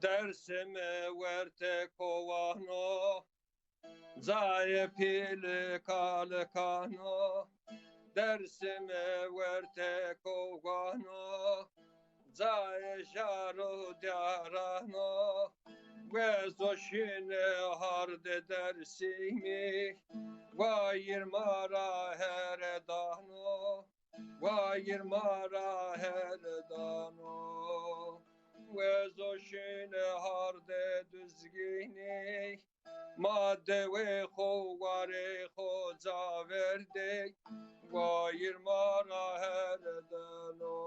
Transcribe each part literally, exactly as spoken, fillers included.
Dêrsimî wertê kowan o, cayê pîl û kalikan o. Dêrsimî wertê kowan o, cayê jar û dîyaran o. Wezo şînê hardê Dêrsimî, wayîr ma ra here dano. Wayîr ma ra here dano. Wezo şînê hardê Duzgînî, ma dewê xo, warê xo ca verdê. Wayîr ma ra here dano.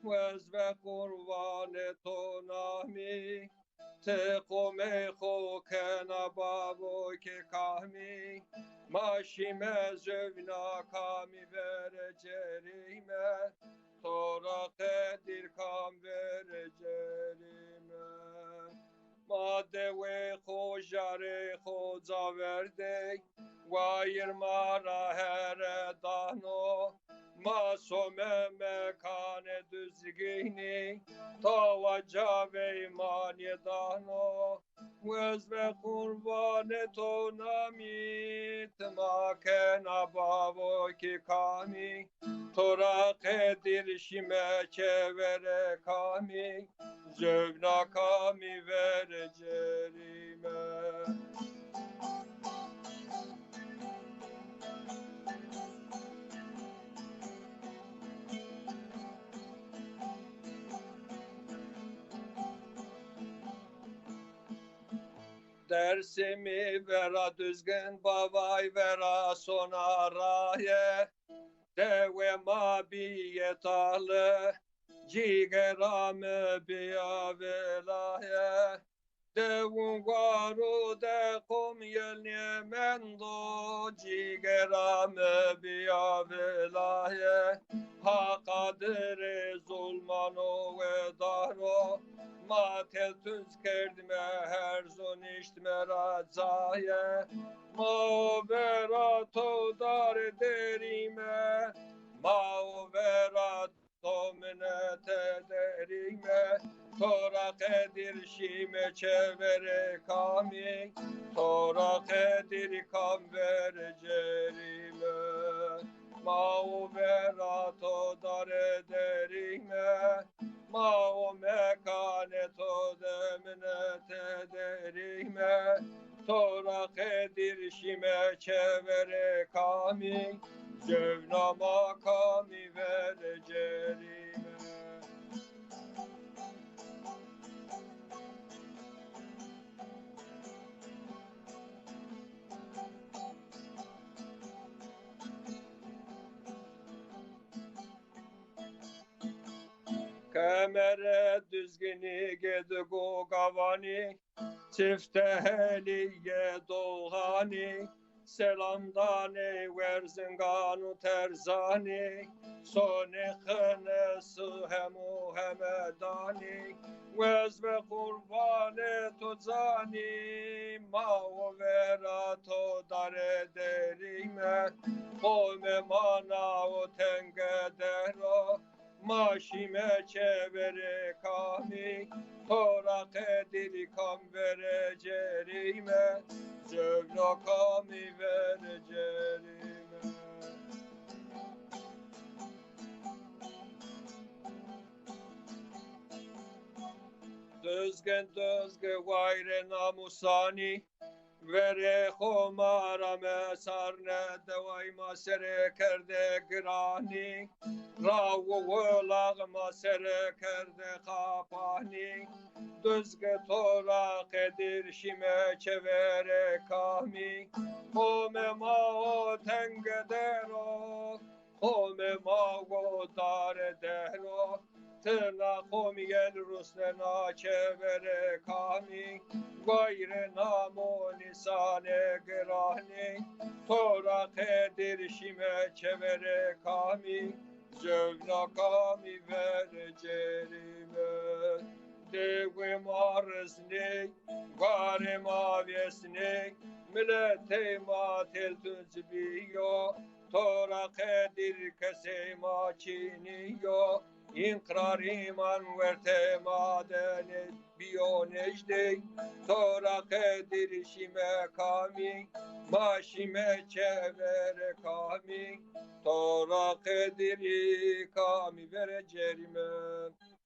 Wez ve qurbanê to namî, ti qomê xo kena bavo ke kamî. Ma şîme zewna kamî vere cerîme, to ra qedîr kam vere cerîme. Ma dewê xo, jarê xo ca verdê, wayîr ma ra here dano. Ma some mekanê Duzgînî, tawa cavey ma nêdano. Wez ve qurbanê to namî, ti ma kena bavo ke kamî. To ra qedîr şîme çêverê kamî, zewna kamî vere cerîme. Dêrsimî vera Duzgin, bavay vera sona raye. Dewê ma bîye tale, cîgera mi bîya velaye. Dewun war û de qom yelnê mendo, cîgera mi bîya velaye. Ha qadirê zulman û wedaro, ma teltuz kerdme herz û niştme ra caye. Ma o vera to dare derîme, ma o vera to minete derîme, to ra qedîr şîme çêverê kamî, to ra qedîr kam vere cerîme. Ma o vera to dare derîme, ma o mekanê to de minete derîme. To ra qedîr şîme çêverê kamî, zewna ma kamî vere cerîme. Kemerê Duzgînî gêdigo gawanî, çifte helîye doxanî, selam danê werzingan û terzanî, sonê xine Suhem û Hemedanî, wez ve qurbanê to canî, ma o vera to dare derîme, qomê ma na o tenge dero, ma şîme çêverê kamî, to ra qedîrî kam vere cerîme, zewna kamî vere cerîme. Duzgin, Duzgin, wayirê namûsanî, verê xo ma ra mesarne, deway ma sere kerde giranî, raw û ulağ ma sere kerde qapanî. Duzgin, to ra qedîr şîme çêverê kamî, qomê ma o tenge dero, qomê ma o dare dero, tirna qomî yel rusnena çêverê kamî, wayirê nam û nîsanê giranî, to ra qedîr şîme çêverê kamî, zewna kamî vere cerîme. Dewê ma riznê, warê ma vêsnê, miletê ma teltunc bîyo, to ra qedîr kesê ma çînîyo, Înqrar îman wertê ma de ne-, bîyo nejdey. To ra qedir şîme kamî, ma şîme çeverê kamî. To ra qedirî kamî verê cerîme.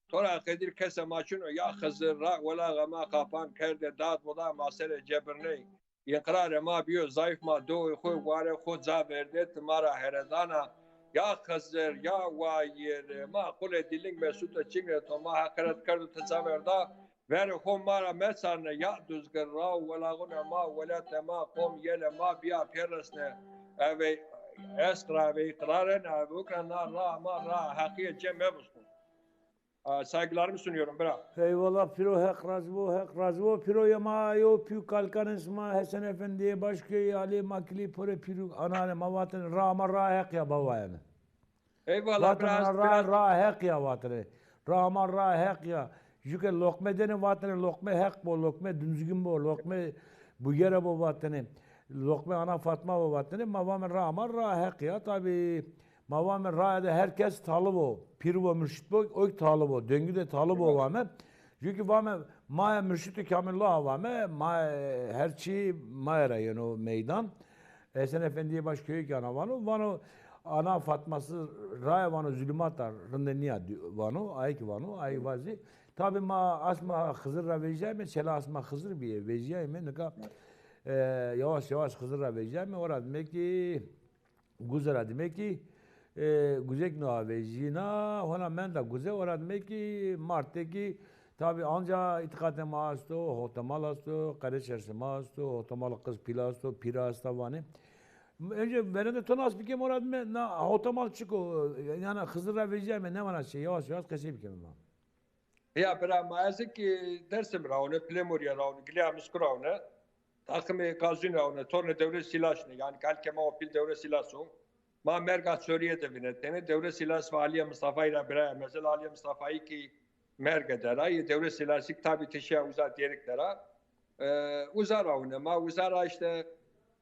To ra qedir kese ma çin o, ya Xizir ra welaxa ma qapan kerde, dad wela ma serê cebirney. Înqrarê ma bîyo zayîf, ma dowê xo, warê xo ca verdê, ti ma ra heredana. Ya Xizir, ya wayîrê ma, qulê dîling Mesûto çingre to ma heqiret kerdo, ti ca verda. Verê xo ma ra meçarne, ya Duzgir ra welaxunê ma, welatê ma, qom yelê ma bîya pêresne. Eve esk ra, eve îqrarêne, eve ukra na ra ma ra heqîye cê mebusqun. Aa, saygılarımı sunuyorum, bira. Eyvallah piro, Heq razî bo, Heq razî bo piro. Ya ma yo pî kalkanê sima Hesen Efendîyê Başköy, Alî Makilî, porê pîrû anane ma vatene, ra ma ra heq ya baba yani. Eyvallah, vatene biraz, ra, biraz. Ra heq ya vatene. Ra ma ra heq ya. Jüke loqme dene vatene, loqme heq bo, loqme dümzgün bo, loqme bugere bo vatene. Loqme Ana Fatma bo vatene. Ma vame ra ma ra heq ya. Tabi ma vame raye de her kes talib o. Pîr bo, murşid bo, o ki talib o. Döngü de talib o vame. Çünkü vame maye murşid û kamîlullah vame, maye her çî maye ra yeno meydan. Hesen Efendîyê Başköy'ü ki ana vano, vano Ana Fatması raye vano zulümata rinde niya dü-, vano, ay ki vano, ay vazi. Tabi ma asma Xizir ra vejîyayme, çela asma Xizir bîye, vejîyayme, nika, e, yavaş yavaş Xizir ra vejîyayme, ora demek ki, Guze ra dime ki, e, guzek no avejîna, hona menda guze, ora dime ki, Mart de ki, tabi anca îtîqatê ma esto, Hotemal esto, Qereçersê ma esto, Hotemal Qiz Pîla esto, Pîra esta vanê. Önce verende to nas bikem, ora dime, na Hotemal çik o, yani Xizir ra vejîyayme, ne vana şey, yavaş yavaş qesey bikeme ma. Ya bira ma, ez ki Dersim ra one, Pilemurîye ra one, Gilîya Misku ra one, taqimê Gazûn ra one, tornê Dewrê Sîlaş ne. Yanî kalkê ma o pîl Dewrê Sîlas o. Ma merga Çorîye de vinetêne. Dewrê Sîlas ve Alîye Mistafayî ra bira ya. Mesela Alîye Mistafayî ki merge der a, yê Dewrê Sîlasî ki tabî ti şîya uza Dêrik der a. E, uza ra one. Ma uza ra îşte,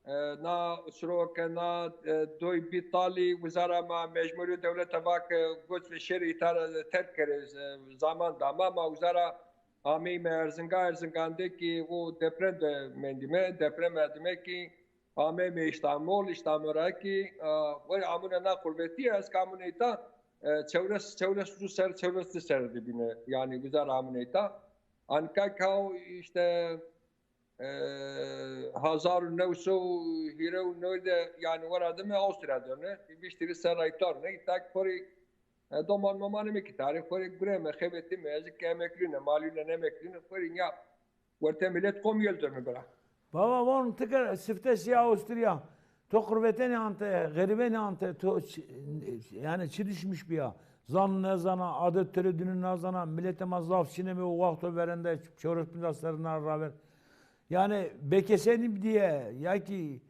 e, na çiro ke na, e, doy bî talî, uza ra ma mecmurî dewlete va ke goç ve şêrê îta ra terk kerê, e, zaman da ma, ma uza ra ameyme Erzingan, Erzingan de ki o deprem de mendîme, deprem ra dime ki ameyme Îstanbul, Îstanbul ra ki, e, werê amune na qurbetî, ez ke amune îta, e, çewres, çewres du ser, çewres du ser de bîne, yanî uza ra amune îta. Anika ki haw îşte, e, hezar û new sey û hîrê û new de, yanî wera dime Avustrya de ne, vîşt hîrê serra îta ne, îta ki xo rê, e, doman momanê mi ki tarî, xo rê gureme, xebetime, ez ki emeklî ne, malûlen emeklî ne, xo rê ya wertê milet qom yel dime bira. Baba, von ti ke sifte şîya Avustrya, to qurvetênî ante, xerîbênî ante, to çi-, yani çi düşmüş bîya? Zan nezana, adet töredünü nezana, miletê ma zaf çineme o waxto verende, çewres pîncax serrî na raver. Yani bekesenî diye, ya ki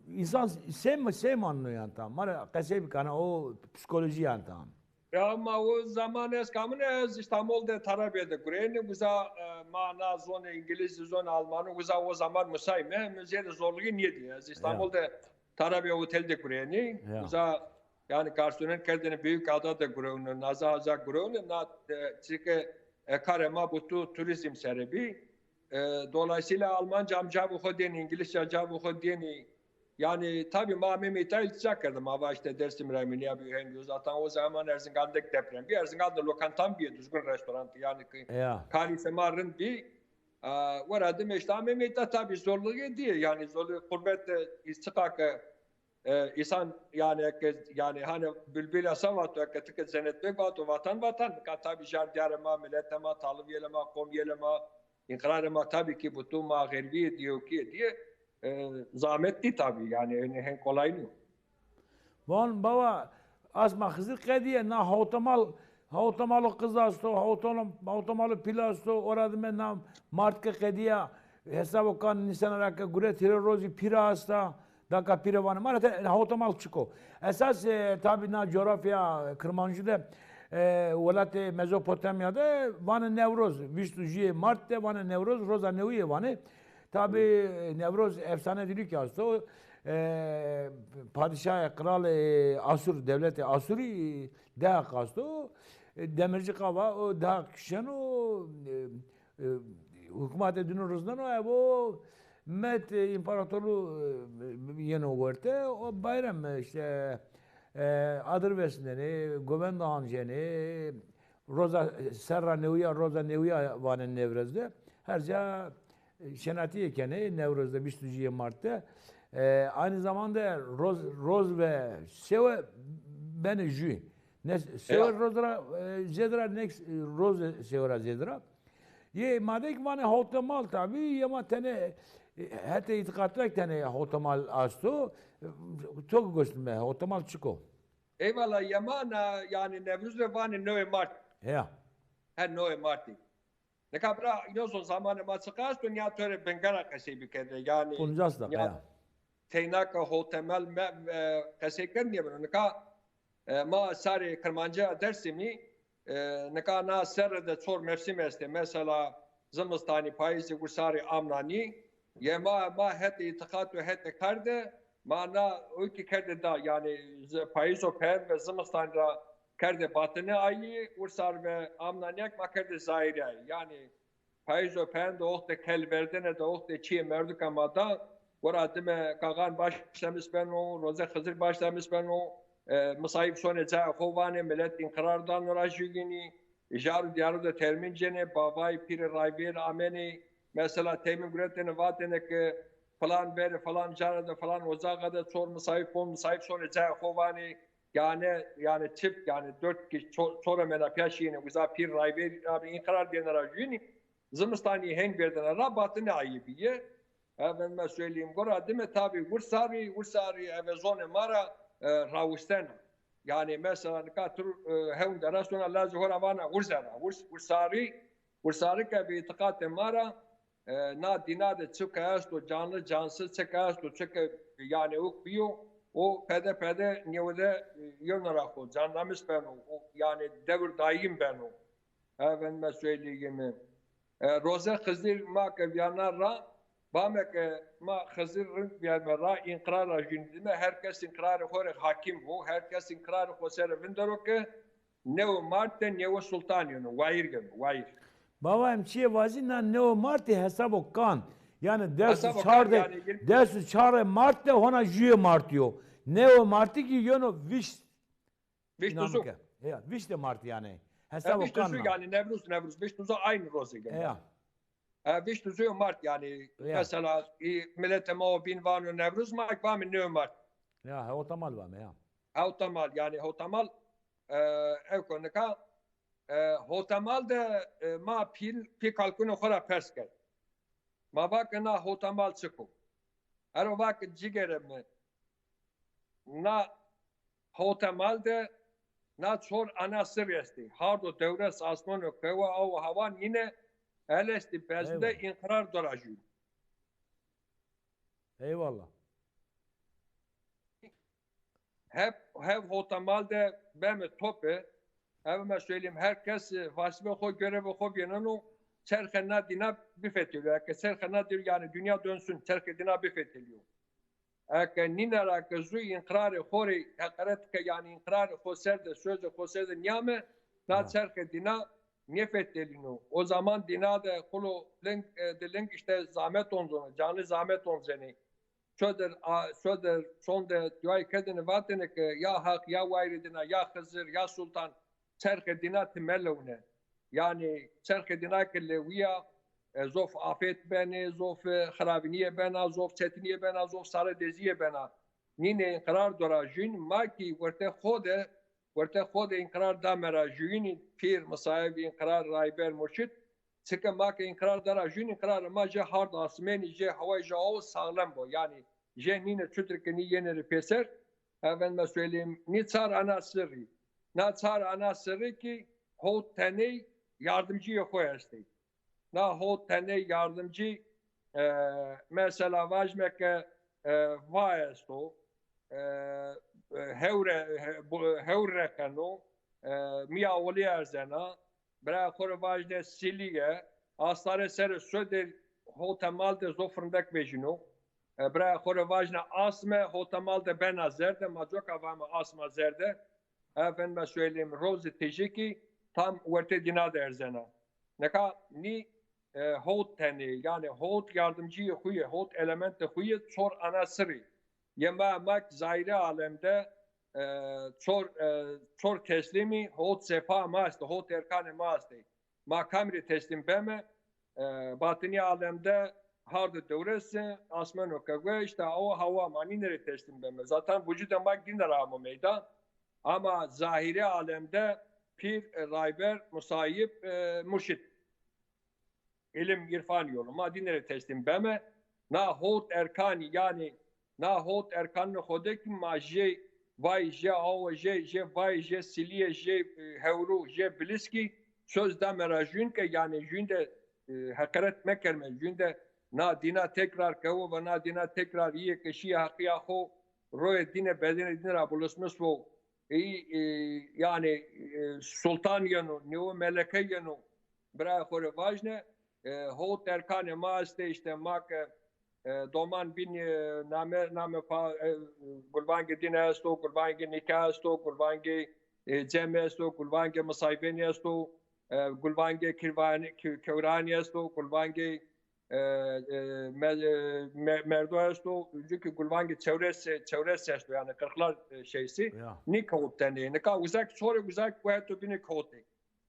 insan sey, sey maneno yani tam. Ma rê qesey bikana o psîkolojî yani tam. Ya ma o zaman ez kamine, ez Îstanbul de Tarabya de gureyne, uza, e, ma na zonê Îngilîzî, zonê Almanî, uza o zaman musayme, mi zêde zorluğu nêdî. Ez Îstanbul de Tarabya Otel de gureyne, uza yani garsonun kerdene Büyükada de gureyne, naza aza gureyne, na, e, çike, e, karê ma bu tu turizm sere bî. E, dolayısıyla Almanca mi ca bi xo dênî, Îngilizce ca bi xo dênî. Yani tabi ma ameyme îta îltica kerde, ma va işte Dersim ra mi nîya bîyo henî. Zaten o zaman Erzingan de deprem bî. Erzingan de lokantan bîye, düzgün restoran, yani ki kalitê ma rind bî. A, wera dime işte ameyme îta, tabi zorluğu diye, yani zorluğu qurbet de, e, çiqa ke e, îsan, yani, eke, yani, hani bülbül esa vato, eke ti ke cennet bek vato, vatan vatan, nika tabi jar diyarê ma, miletê ma, talib yelê ma, qom yelê ma, înqrarê ma tabi ki bu tu ma xerîbîye diye, o ki diye, e, zahmet dî tabi, yani, yani, hen kolay nîyo. Van baba, asma Xizir qedîye, na Hawtemal, Hawtemalo qiz asto, Hawtemalo, Hawtemalo pîl asto, ora dime na Mart ke qedîya, hesabo kan nîsena ra ke guret hîrê rozî pîra asta, daka pîre vanê. Ma ra te Hawtemal çik o. Esas, e, tabî na coğrafya Kirmancî de, e, welatê Mezopotamya de vanê Newroz, vîst û juyê Mart de vanê Newroz, roza newîye vanê. Tabî, e, Newroz efsane dilî ki asto. E, padîşahê, qralê Asur, dewletê Asurî, Dehak asto. E, Demirci Kava, o daha kişeno, e, e, hukmatê dino rizneno, evo Met, e, imparatorluğu, e, yeno werte, o Bayram, e, işte, e, adir vesindenê, govenda ancenê, roza, serra newiya, roza newiya vanê Newrozde. Her ca, e, şenatîye kenê Newrozde, vîst û jûyê Mart'te. E, aynı zamanda roz, roz ve sewe benê jû. Ne sewe roz ra, e, zêde ra, ne roz sewe ra zêde ra. Yê ma de ki vanê hewtemal tabî, yê ma tenê, e, hetê îtîqat ra tenê hewtemal asto. E, to ki gosnime, hewtemal çik o? Eyvallah, yê ma na, yanî Newruz de vanê newê Mart. Heya. He, newê Martî. Nika bira, îno zon zamanê ma çiqas o, nîya to rê bingera qesey bikerde. Yanî, poncas deqa, ya. Teyna ke hewtemal me, e, qesey kerd nêbeno. Nika, e, ma sarê Kirmancîya Dêrsimî, e, nika na serre de çor mewsim estê. Mesela zimistanî, payîzî, wirsarî, amnanî. Yê ma, ma hetê îtîqat û hetê kar de, ma na o ki kerde da, yanî z-, payîz û peyên ve zimistanî ra kerde batine ayî, wirsar ve amnanîya ki ma kerde zahîrî ayî. Yanî payîz û peyên de oxtê kel verdene de, oxtê çîyê merdûka ma da, gora dime kaxan başlamis beno, rozê Xizir başlamis beno, e, misayîf şonê cayê xo vanê, milet înqrar dano ra jûyînî, îjar û dîyaro de termîn cenê, bavayî, pîrê, rayvêr amenê, mesela termîn guretêne vatêne ke filan verê, filan care de, filan ocaxe de çor misayîf bon, misayîf şonê cayê xo vanê, yanî, yanî çift, yanî dört kişî, ço-, çor emena pîya şîyêne, uza pîr, rayvêr abi înqrar dêne ra jûyînî, zimistanî heng verdene ra batine ayî bîye. Efendime söyleyeyim, gora dime tabî wirsarî, wirsarî eve zonê ma ra, e, rawistena. Yanî mesela nika tu, e, hewn de ra sona lazê xo ra vana wirzera, wirs-, wirsarî, wirsarî ke bi îtîqatê ma ra, e, na dîna de çi ke esto, canlı cansız çi ke esto, çi ke yanî uk bîyo, o pede pede nêwe de, e, yewna ra xo canlamis beno, o, yanî devir daîm beno. Efendime söyleyeyim. E, rozê Xizir ma ke vîyarna ra, vame ke ma Xizir rind vîyarme ra, înqrar ra jûyîn dime, her kes înqrarê xo rê hakim bo, her kes înqrarê xo ser vindero ke newê Mart de newê Sultan yeno, wayîr geno, wayîr. Bava, em çîyê vazî, na newê Martî hesabo kan. Yanî des û çar de, yanî yirmi des û çar Mart de hona jûyê Martî yo. Newê Martî kî yeno vîşt. Vîşt û zu. Ya, vîştê Martî yanî. Hesabo kan. Vîşt û zu yanî Newruz, Newruz. Vîşt û zu aynî rozê geno. Ya. E, vîşt û zu Mart yanî. Ya. Mesela, î, miletê ma o bîn vano Newruz, ma vame newê Mart. Ya, hewtemal vame ya. Hewtemal yanî, hewtemal, e, ewk o nika, e, hewtemal de, e, ma pîl, pî kalkunê xo ra pers kerd. Ma va ke na hewtemal çik o? Ero va ke cigêrê mi, na hewtemal de na çor ana sirrî estê. Hard û dewres, asman û kewa, aw û hawa nîne el estî bezde, eyvallah, înqrar do ra jû. Eyvallah. Hep, hev hewtemal de beme tope, efendime söyleyeyim, her kes, e, vazîfê xo, görevê xo vêneno, çerxê na dîna bifetelîyo. Eke çerxê na dîna, yanî dünya dönsün, çerxê dîna bifetelîyo. Eke nîne ra ke zu înqrarê xo rê heqeret ke, yanî înqrarê xo ser de, sözê xo ser de nîyame, na, ya, çerxê dîna nêfetelîno. O zaman dîna de xulo ling, e, de ling işte zamet onzeno, canî zamet onzenê. Çodir, a, çodir, sonde duayî kerdêne, vatêne ke ya Haq, ya wayîrê dîna, ya Xizir, ya Sultan, çerxê dîna ti melewne. Yanî çerxê dîna ke lewîya, e, zof afet benê, zof, e, xiravînîye bena, zof çetinîye bena, zof sare dezîye bena. Nîne înqrar do ra jûyîn, ma kî wertê xo de, wertê xo de înqrar dame ra jûyînî, pîr, misayib, înqrar, rayber, murşid, çike ma ke înqrar da ra jûyîn, înqrarê ma jê hard asmênî, jê hawayî, jê aw saxlem bo. Yanî jê nîne çutir ke nî yenê rê pêser, efendime söyleyeyim, nî çar ana sirrî. Na çar ana sirrî kî hewt teney yardimcîyê xo estê. Na hewt teney yardimcî, e, mesela vajime ke, e, va esto, e, e, hewre, he-, bu-, hewr reqeno, e, mîya olî erzena, birayê xo rê vajne silîye, astare serê sodê hewtemal de zof rindek vejîno. E, birayê xo rê vajne asme, hewtemal de bena zerde, ma coka vame asma zerde. Efendime söyleyeyim, rozê tejî kî tam wertê dîna de erzena. Nika nî e, hot tenê, yanî hot yardımcıyê xu yê, hot elementê xu yê, çor anasirî. Yê ma, mak zahîrê alemde, e, çor, e, çor teslîmî, hot sefa ma estê, hot erkanê ma estê. Ma kam rê teslîm beme? E, batinî alemde hard û dewres, asmeno ke we, îşte awa hawa, ma nîne rê teslîm beme. Zaten vucudê ma dîne ra amo meydan. Ama zahîrê alemde pîr, e, rayber, musayib, e, murşid. Îlim, îrfan yolu. Ma dîne rê teslîm beme. Na hot erkanî, yanî na hot erkanê xo de kî ma jê vay, jê awe, jê, jê vay, jê silîye, jê, e, hewru, jê biliskî söz dame ra jûn ke, yanî jûn de, e, heqeret mekerme, jûn de na dîna tekrar kewo ve na dîna tekrar îyê ke şîye heqîya xo, royê dîne, bedenê dîne ra bulusmis vo. Ey, e, yanî, e, sultan yeno, nêwe meleke yeno, birayê xo rê vajne, e, hot erkanê ma estê, îşte ma ke, e, doman bîn, e, name, name pa, e, gulvangê dîne esto, gulvangê nîke esto, gulvangê, e, cem esto, gulvangê misaybenî esto, e, gulvangê kirvanî, ke-, kewranî esto, gulvangê e, e, me-, e, me-, merdo esto, cunkî gulvangê çewres, çewres esto, yanî qirxlar, e, şeysî, ya, nî kewt tenê. Nika uzak, çorê uzak bu heto bînê kewtê.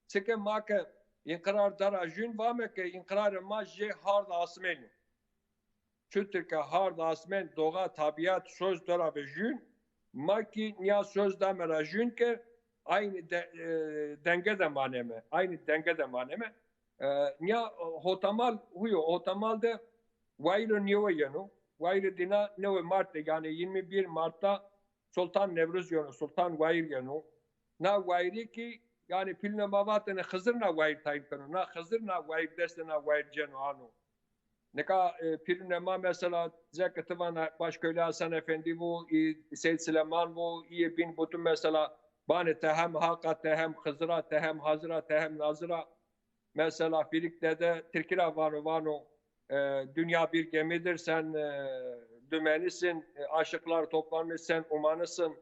Çike ma ke înqirar dara jûn vame ke înqirarê ma jê hard asmên o. Çutir ke hard asmên, doğa, tabiat, söz dara ve jûn, ma kî nîya söz dame ra jûn ke aynî de-, e, denge de maneme, aynî denge de maneme. E, nîya, e, hotamal huyo, hotamal de wayîro nêwe yeno. Wayîrê dîna newê Mart de, yanî yirmi bir Mart'ta Sultan Nevruz yeno, Sultan Wayîr yeno. Na wayîrî kî, yanî pîlûnê ma vatêne Xizir na wayîr tayîn keno. Na Xizir na wayîr destê na wayîr ceno ano. Nika, e, pîlûnê ma mesela, zeke ti vana Başköylü Hasan Efendî vo, î Seyd Sileman vo, îyê bîn butun mesela, banê te hem Haqa, te hem Xizira, te hem Hazira, te hem Nazira. Mesela Fîlik Dede tirkî ra vano, vano, e, dünya bir gemidir, sen, e, dümenisin, e, aşıklar toplanmış, sen umanısın.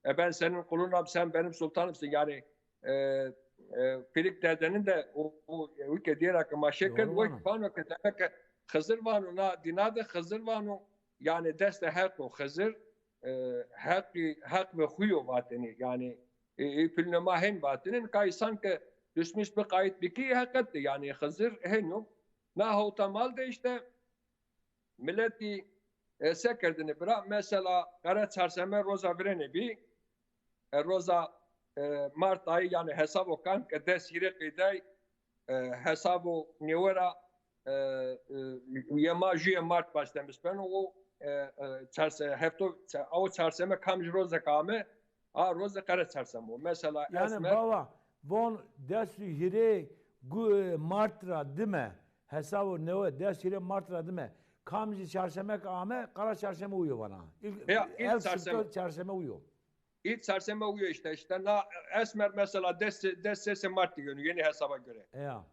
E, ben senin kulunam, sen benim sultanımsın. Yanî, e, e, Fîlik Dedenin de o, o, e, ülke diyerek maşe kerd, vano ke demek ke Xizir vano, na dîna de Xizir vano, yanî destê Heq o Xizir, e, Heq, Heq ve xu yo vatêne, yanî, e, e, pîlûnê ma hên vatêne, nika însan ke dusmîs biqayît bikî, heqet de, yanî Xizir hên o. Na hewtamal de îşte miletî, e, se kerdêne bira, mesela Qere Çarşeme roza virêne bî, e, roza, e, Mart ayî, yanî hesabo kan ke des hîrê qeyday, e, hesabo nêwe ra, e, e, yê ma jûyê Mart başlamis beno û, e, e, çarse-, hefto, ça-, aw çarşeme kamcî rozê ke ame, a rozê Qere Çarşeme o. Mesela yanî esmer bava, von des û hîrê gu-, Mart ra dime, hesabo newe des hîrê Mart ra dime, kamcî çarşeme ke ame, Qara Çarşeme uyo vana. İlk, ya, ilk el çarşeme. Çarşeme uyo. Îlk çarşeme uyo îşte, îşte na esmer mesela des, des sesê Mart de yeno, yeni hesaba göre. Ya.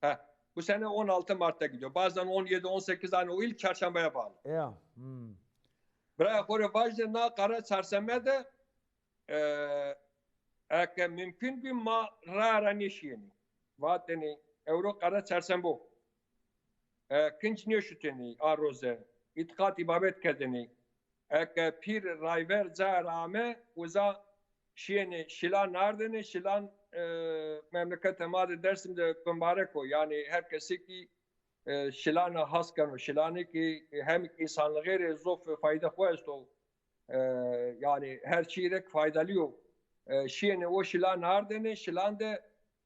He. Bu sene on altı Mart'ta gidiyor. Bazen on yedi, on sekiz, hani o ilk çarşambaya bağlı. Ya. Hmm. Birayê xo rê vajde na Qara Çarşeme de, e, eke mümkün bî ma ra ra nêşîyenî. Vatênî ewro Qara Çarşembo. E, kinc nêşutênî a roze. Îtîqat îbabet kerdênî. Eke pîr rayver cayê ra ame, uza şîyêne şilan ardêne, şilan, e, memleketê ma de Dersim de bimbarek o. Yanî her kesî kî, e, şilana has keno. Şilanê kî hem însanlixê rê zof fayde xo esto. E, yanî her çî rê faydalı yo. E, şîyêne o şilan ardêne, şilan de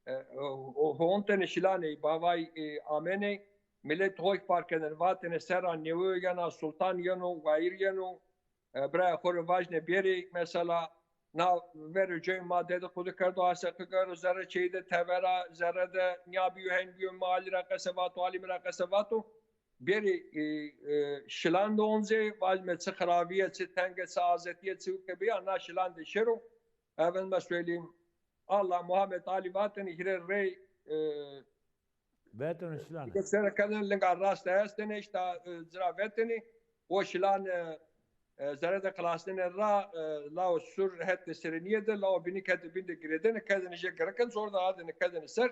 e, o, o hontêne şilanê, bavay, e, amenê, milet hoy par kenêne, vatêne serra nêwe yena, sultan yeno, wayîr yeno, e, birayê xo rê vajne bêrê, mesela, na verê coy ma dedikodu kerdo, ase qikero zerre çêyî de tevera, zerre de nîya bîyo, hen bîyo, ma Alî ra qese vato, Alîmî ra qese vato, bêrê, e, e, şilan de onzê, vajme çi xirabîye, çi tenge, çi azetîye, çi wike bîya, na şilan de şêro, efendime söyleyeyim, Allah, Muhammed, Alî vatêne hîrê rey, e, vetêne şilan. Sere kerdêne, linga rast estêne, îşte, e, ci ra vetêne, o şilan, e, E, zere de qilasnenê ra, e, lao sur hetê serênîye de, lao bînî hetê bîn de girêdêne, kerdêne jê girikin, zor de ardêne kerdêne ser.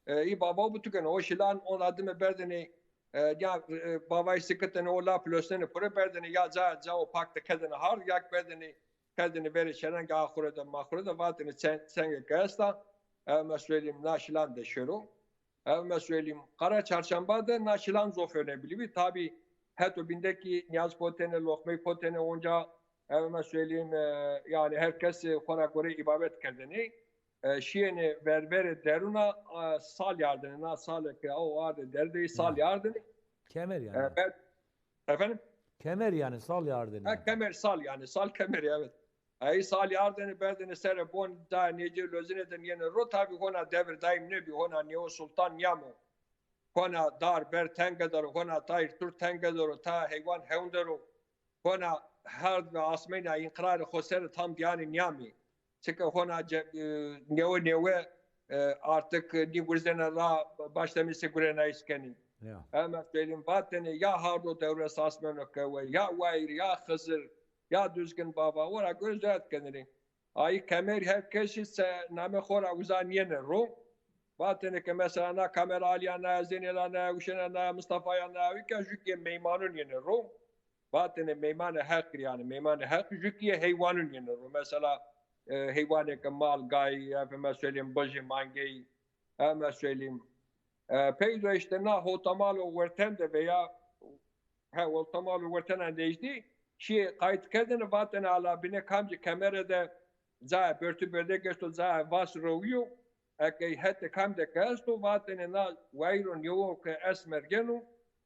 E, î bava bû tu keno. O şilan, ona dime berdêne, e, ya, e, bavayî sikitêne, o la pilosnenê pure, berdêne ya ca, ca o pak de kerdêne hard, ya kerdêne, kerdêne verê şerengê a xure de, ma xure de, vatêne çen-, çengê ke esta, e, meselîm, na şilan de şêro. Efendime söyleyeyim, Qara Çarşamba de na şilan zof önemli bî. Tabî heto bîn de kî nîyaz potêne, loqmey potêne onca, efendime söyleyeyim, e, yani her kes, e, xo ra gore îbabet kerdêne. E, şîyêne ververê derûna, e, sal yardêne. Na sale ke o ardê derdê sal yardêne. Kemer yani. E, ber-, efendim? Kemer yani, sal yardêne. Ha, kemer, sal yani. Sal kemeri, evet. Ey sal yardêne berdêne serê bon, da nêcê lozinê de nîyêne ro, tabî hona devir daîm nêbî, hona nêwe sultan nîyamo. Hona dar ber tenge der o, hona tayr tur tenge der o, ta heywan hewn der o. Hona hard ve asmeyna înqirarê xo ser tam dîyanê nîyamî. Çike hona ce-, e, nêwe nêwe, e, artık nî gurzêne ra başlamise gurenayîş kenî. Ya. Eme söyleyeyim, vatêne ya hardo dewres asmeno kewe, ya wayir, ya Xizir, ya Duzgin Bava, ora göre ziyaret kenêne. Ayî kemer her kesî se namê xo ra uza nîyêne ro. Vatêne ke mesela na Kamer Alî ya, na Zeynel a, na Uşen a, na Mistefa ya, na Awîk a, jû kî meymanûn yêne ro. Vatêne meymanê heq, yani meymanê heq jû kî yê heywanûn yêne ro. Mesela, e, heywanê ke mal, gayî, efendime söyleyeyim, bijî, mangeyî, efendime söyleyeyim. E, peydo îşte na hotamalo werten de veya He, oltamalo wertena nejdî, şîyê qayt kerdêne, vatêne ala bîne kamcî kemere de cayê bertû berdek esto, cayê vas rewîyo, eke hetê kam de ke esto, vatêne na wayîro nêwo ke esmer geno,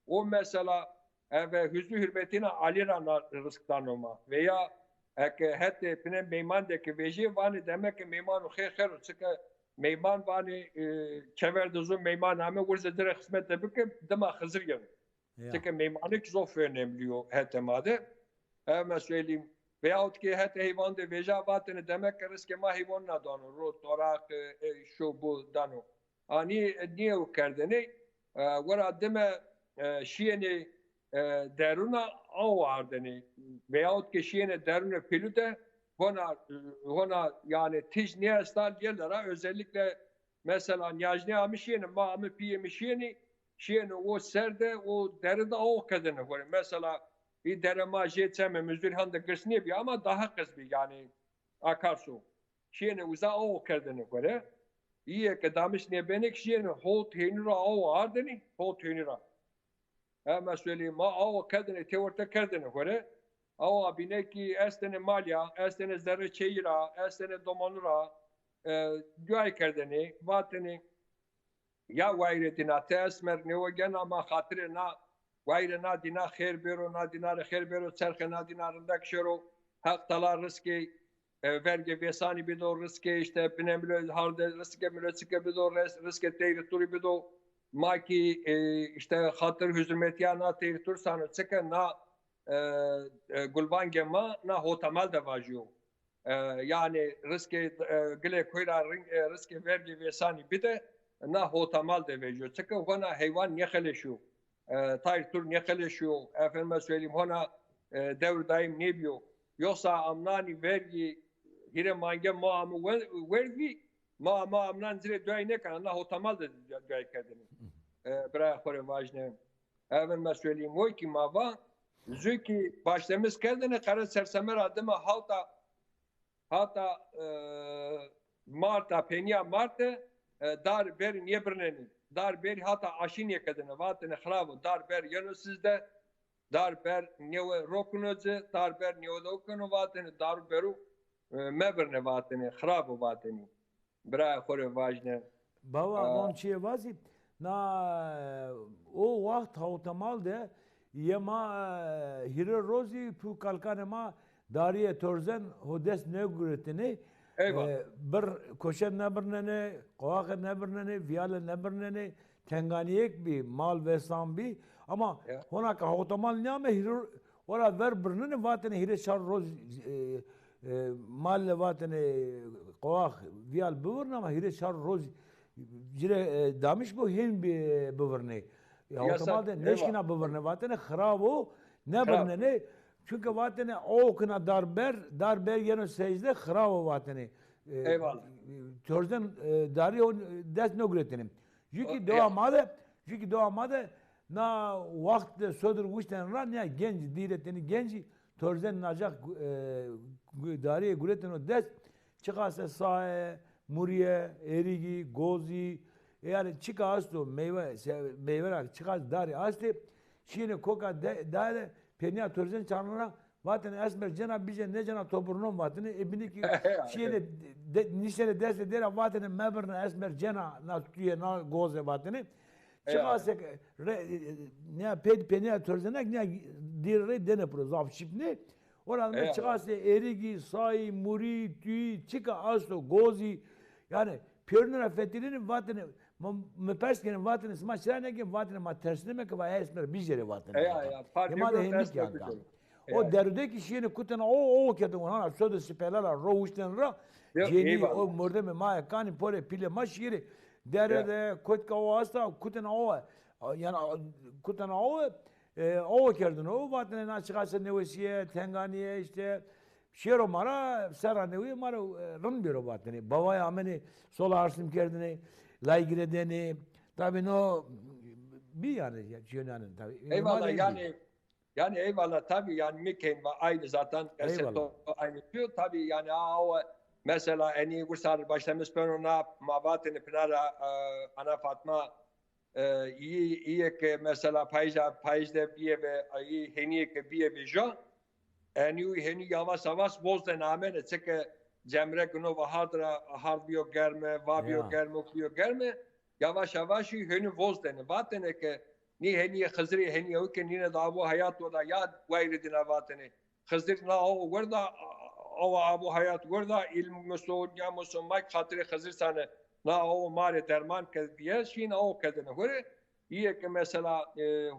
o mesela eve huzur hurmetîna Alî ra na risk dano ma. Veya eke hetê pîne meyman de ke vejîyê, vanê demek ke meymano xêr xêr o, çike meyman vanê, e, çever de zû meyman ame, wurze ci rê xizmete bike, dima Xizir geno. Ya. Çike meymanî kî zof önemlî yo hetê ma de. Efendime söyleyeyim, veyahut kî hetê heywan de veja, vatêne demek ke riskê ma heywan nadano ro, toraq, e, e, şu bu dano. Anî nîyew kerdêne, e, wera dime, e, şîyêne, e, derûna aw ardêne. Veyahut kî şîyêne derûnê pîlû de, hona, hona yani tij nêesta, lêle ra özellikle Mesela nîyajnê amî şîyêne, ma amî pîyê mi şîyêne, şîyêne o ser de, o dere de aw kerdêne gore. Mesela î dere ma jê çemê Muzurîhan de girs nêbî ama daha qiz bî, yanî akarsu. Şîyêne uza aw kerdêne gore. Îyê ke damiş nêbenê kî şîyêne hot hênî ra aw ardêne, hot hênî ra. Efendime söyleyeyim, ma awa kerdêne, têwerte kerdêne gore. Awa bîne kî estêne malî ya, estêne zerrê çêyî ra, estêne domanû ra, e, duay kerdêne, vatêne, ya wayîrê dîna, ti esmer nêwe gena, ma xatirê na wayîrê na dîna xêr bêro, na dîna rê xêr bêro, çerxê na dîna rindek şêro, Heq Teala riskê e, vergê vêsanî bido, riskê îşte binê milo harde, riskê milo çike bido, res-, riskê teyrî turî bido. Ma kî, e, îşte xatir huzurmetîya na teyrî tur sano, çike na, e, e, gulbangê ma na hotamal de vajîyo. E, yanî riskê, e, gilê koy ra ring-, e, riskê vergê vêsanî bide, na hotamal de vejîyo. Çike hona heywan nêxeleşîyo. E, tayr tur nêqeleşîyo, efendime söyleyeyim, hona, e, dewr daîm nêbîyo. Yoxsa amnanî vergî hîrê mange ma amî we-, werd bî, ma, ma amnan ci rê duay nêkena, na hotamal de du-, duay kerdêne. E, birayê xo rê vajne. Efendime söyleyeyim, o kî ma va, zu kî başlemîz kerdêne, qere serseme ra dima hawta Hata, e, Marta, penîya Marte, e, dar berî nêbirnenê. Dar berî hata aşî nêkedêne, vatêne xirab o, dar ber yeno sizde, dar ber nêwe rokino ci, dar ber nêwe de keno, vatêne daru beru, e, mebirne, vatêne xirab o, vatêne. Birayê xo rê vajne. Bawa, a, von çiyê vazî, na, o waxt hawtemal de yê ma, e, hîrê rozî pû kalkanê ma darîye torzen ho dest nêguretêne. Eywa. E, bir koşet nebirnenê, qowaxê nebirnenê, vîyale nebirnenê, tenganîyêk bî, mal vêsan bî. Ama ya, hona ke hawtemal nîyame hîrê Ora ver birnenê, vatêne hîrê çar roz, e, e, mal le vatêne qowax vîyal bivirne ama hîrê çar roz ci rê, e, damîş bo hên bi-, bivirnê. Ya, hawtemal de nêşkîna bivirnê, vatêne xirab o, nebirnenê. Çunke vatene o kina darber, darber yeno secde xirawo vatene. E, Eyvallah. Torzen, e, darî o dest no guretene. Jü ki O, dewa ya. ma de, jü ki dewa ma de na waxt de sodir wişten ra ne genci, dîreteni genci, torzen nacak, e, gu-, darîye gureteno dest, çiqase saye, murîye, erîgî, gozî, e, yanî çika asto meyve, se-, meyve ra çiqas darî astê, şîyêne koka de, daye de, peniya torzen çarnena, vatene esmer cena bije, nêcena to birnon vatene. E, bînî ki şîyêne de, niştene destê dêra vatene mebirne esmer cena na tuye na goze vatene. Çiqase re, ne ped peniya torzenek ne dîr rê dene piro zaf çipne. Ora me çiqase erîgî, sayî, murî, tüyî, çika asto, gozî. Yanî pêrune ra fetelîne vatene, ma, mi pers kenê vatene, sima çira nêkenê vatene, ma tersneme ke va esmer bijêrê vatene. Eya, ya, Hê ma de hênik yan tam. O derûde ki şîyêne kutena o, o kerdin, hana sodir sipela ra ro wişten ra, cênî o mordemê ma ye, kanî porê pîlê ma şîyêne. Dere de kotka o asta, kutena o, yanî kutena o, e, o kerdin o, vatene na çiqase newesîye, tenganîye, îşte, şêro ma ra, serra newîye ma ra, e, rind bêro vatene. Bavayê amenê sola arsim kerdene, laygire dene. Tabî no bî yanî, çîyo nîyanên tabî. Eyvallah, yanî, yanî eyvallah, tabî yanî mi kên va aynî zaten, qesê to aynî diyor. Tabî yanî a, o mesela enî wisa başlamis beno na ma vatene pina ra, e, Ana Fatma, e, î, îyê ke mesela payîz a, payîz de bîye ve, î hênîyê ke bîye ve ja, enî û hênî yavaş yavaş voz de namene, çike cemre gino va hard ra, hard bîyo germe, va bîyo germe, bîyo germe, yavaş yavaş î hênî voz dene. Vatene ke nî hênîyê Xizirî hênî ew ke nîne de abo heyat o da ya wayre dîna vatene. Xizir na awo werda, awa abo heyat werda, îlm muso, nîya muso, ma ki xatirê Xizir sane, na awo ma rê derman kerd bîye, şîn awo kerdene gore. Îyê ke mesela, e, e,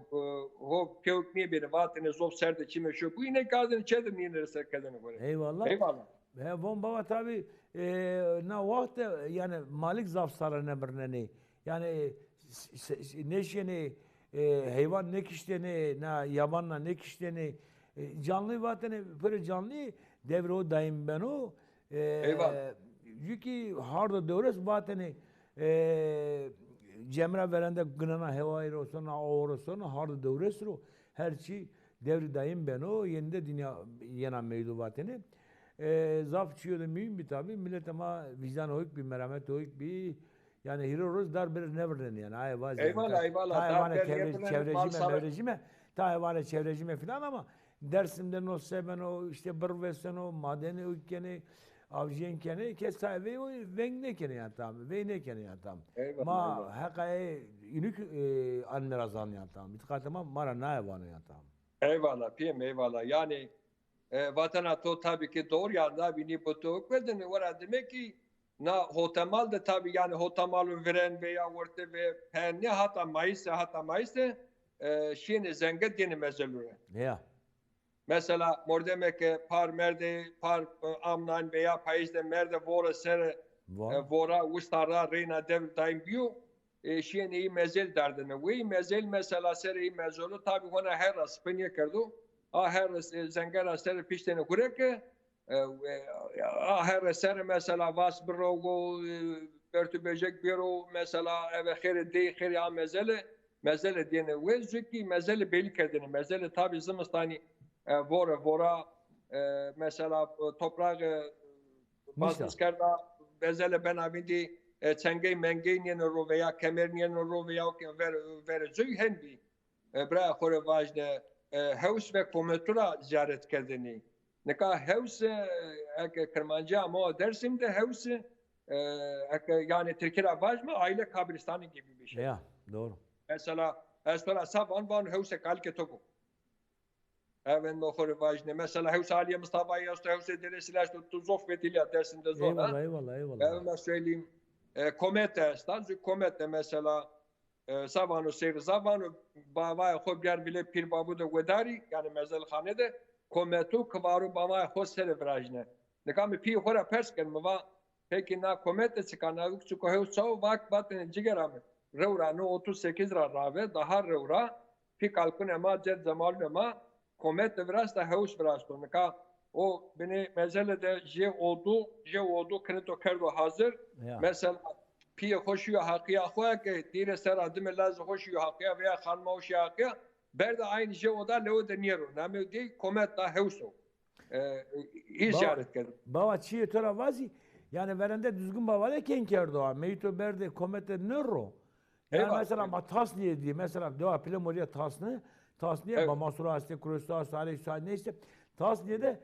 ho kewk nêbêne, vatene zof ser de çîme şo bûyî, nêkerdene çê de nîne rê ser kerdene gore. Eyvallah. Eyvallah. He, von baba tabî, e, na waxt de, yanî malik zaf sare nêmirnenê. Yanî s-, s-, s-, nêşenê, e, heywan nêkiştenê, na yabanna nêkiştenê. E, canlî vatene, pêro canlî devre o dayîm beno. E, Eyvallah. Jü ki hardo dewres vatene, e, cemra verende ginena hewayî ro sona, awo ro sona, hardo dewres ro her çî devri dayîm beno, yenî de dinya yena meydo vatene. E, zaf çîyo de muhîm bî tabî. Miletê ma vîcdanê hewk bî, merametê hewk bî. Yanî hîrê roz dar bir nêvirnenê yanî. Aye vazê. Eyvallah, eyvallah. Tayê vanê çevre-, çevrecîme, mevrecîme, tayê vanê çevrecîme filan ama Dersim de no se beno, îşte birr vêseno, madenê hewk kenê, avcîyên kenê, kes tayê vey o veng nêkenê yanî tam, vey nêkenê yanî tam. Eyvallah, eyvallah. Ma heqa ê înûk, e, anme ra zan yanî tam. Îtîqatê ma, ma ra naye vano yanî tam. Eyvallah, pîyê mi, eyvallah. Yanî, e, vatena to tabî ki doğru ya, na bînî bo to kerdin, wera demek ki na hotemal de tabî, yanî hotemal û viren veya wertê ve pernê hata mayîse, hata mayîse, e, şîyêne zenge dêne mezelû rê. Ya. Mesela mordemê ke par merdê, par, e, amnayn veya payîz de merde vore ser, e, vora wisa ra reyna devr daym bîyo, e, şîyêne î mezel dardêne. Wê î mezel mesela serê î mezolu tabî hona herra sipinîye kerdo. A herre, e, zenge ra serê piştêne gure ke, e, e, a herre serê mesela vas birro, e, bertû bejek bêro, mesela eve xêrê dey, xêrê a mezele, mezele dêne. Wê zû kî mezele belî kerdêne. Mezele tabî zimistanî, e, vore, vora, e, mesela, e, toprağê, e, bastis kerda, mezele bena vîndî, e, çengey mengey nêno ro veya kemer nêno ro veya o ke ver, verê coy hen bî. E, birayê xo rê vajne, e, hews ve kometu ra ziyaret kerdênî. Nika hews, e, eke Kirmancîya ma Dersim de hews, e, eke yanî Tirkî ra vajme aile kabristanı gibi bir şey. Ya, doğru. Mesela, ez to ra sa van, van hewse kalikê to bo. Evend ma xo rê vajne. Mesela hewsa Alîye Mistafayî esto, hewsê Dêrê Sîlê esto, tu zof fetelîya, Dersim de zona. Eyvallah, eyvallah, eyvallah. Efendime söyleyeyim, e, komete esta, zû komete mesela, e, sa vano Sey Riza vano, bavayê xo biyar vilê Pîr Babû de wedarî, yanî mezelxane de, kometu kivaro bavayê xo serê virajne. Nika mi pîyê xo ra pers kerd, mi va, pekî na komete çik a, na vik çik o, hew çawo vak, vatene cigera mi. Rew ra no otuz sekiz ra rave, daha rew ra, pî kalkunê ma, ced cemalunê ma, komet de virasta, hews virasto. Nika o binê mezele de jê odu, jê odu kinito kerdo hazir. Ya. Mesela piyê xo şiyo heqiya xo, ke dîre sera dime lazê xo şiyo heqiya veya xanima xo şiyo heqiya, berde aynî jê oda lewe de nêro. Namê dey komet da hews o. E, î ziyaret kerdin. Bawa, çiyê to ra vazî, yani verende Duzgin Bava de kên kerdo ha. Meyîto berdê komete nêro. Yani mesela ma Tasnîye dî, mesela dewa Pilemorîya Tasnî, Tasnîye ba Masura astê, Kuroşto astê, Aleyh Suay neyse. Tasnîye de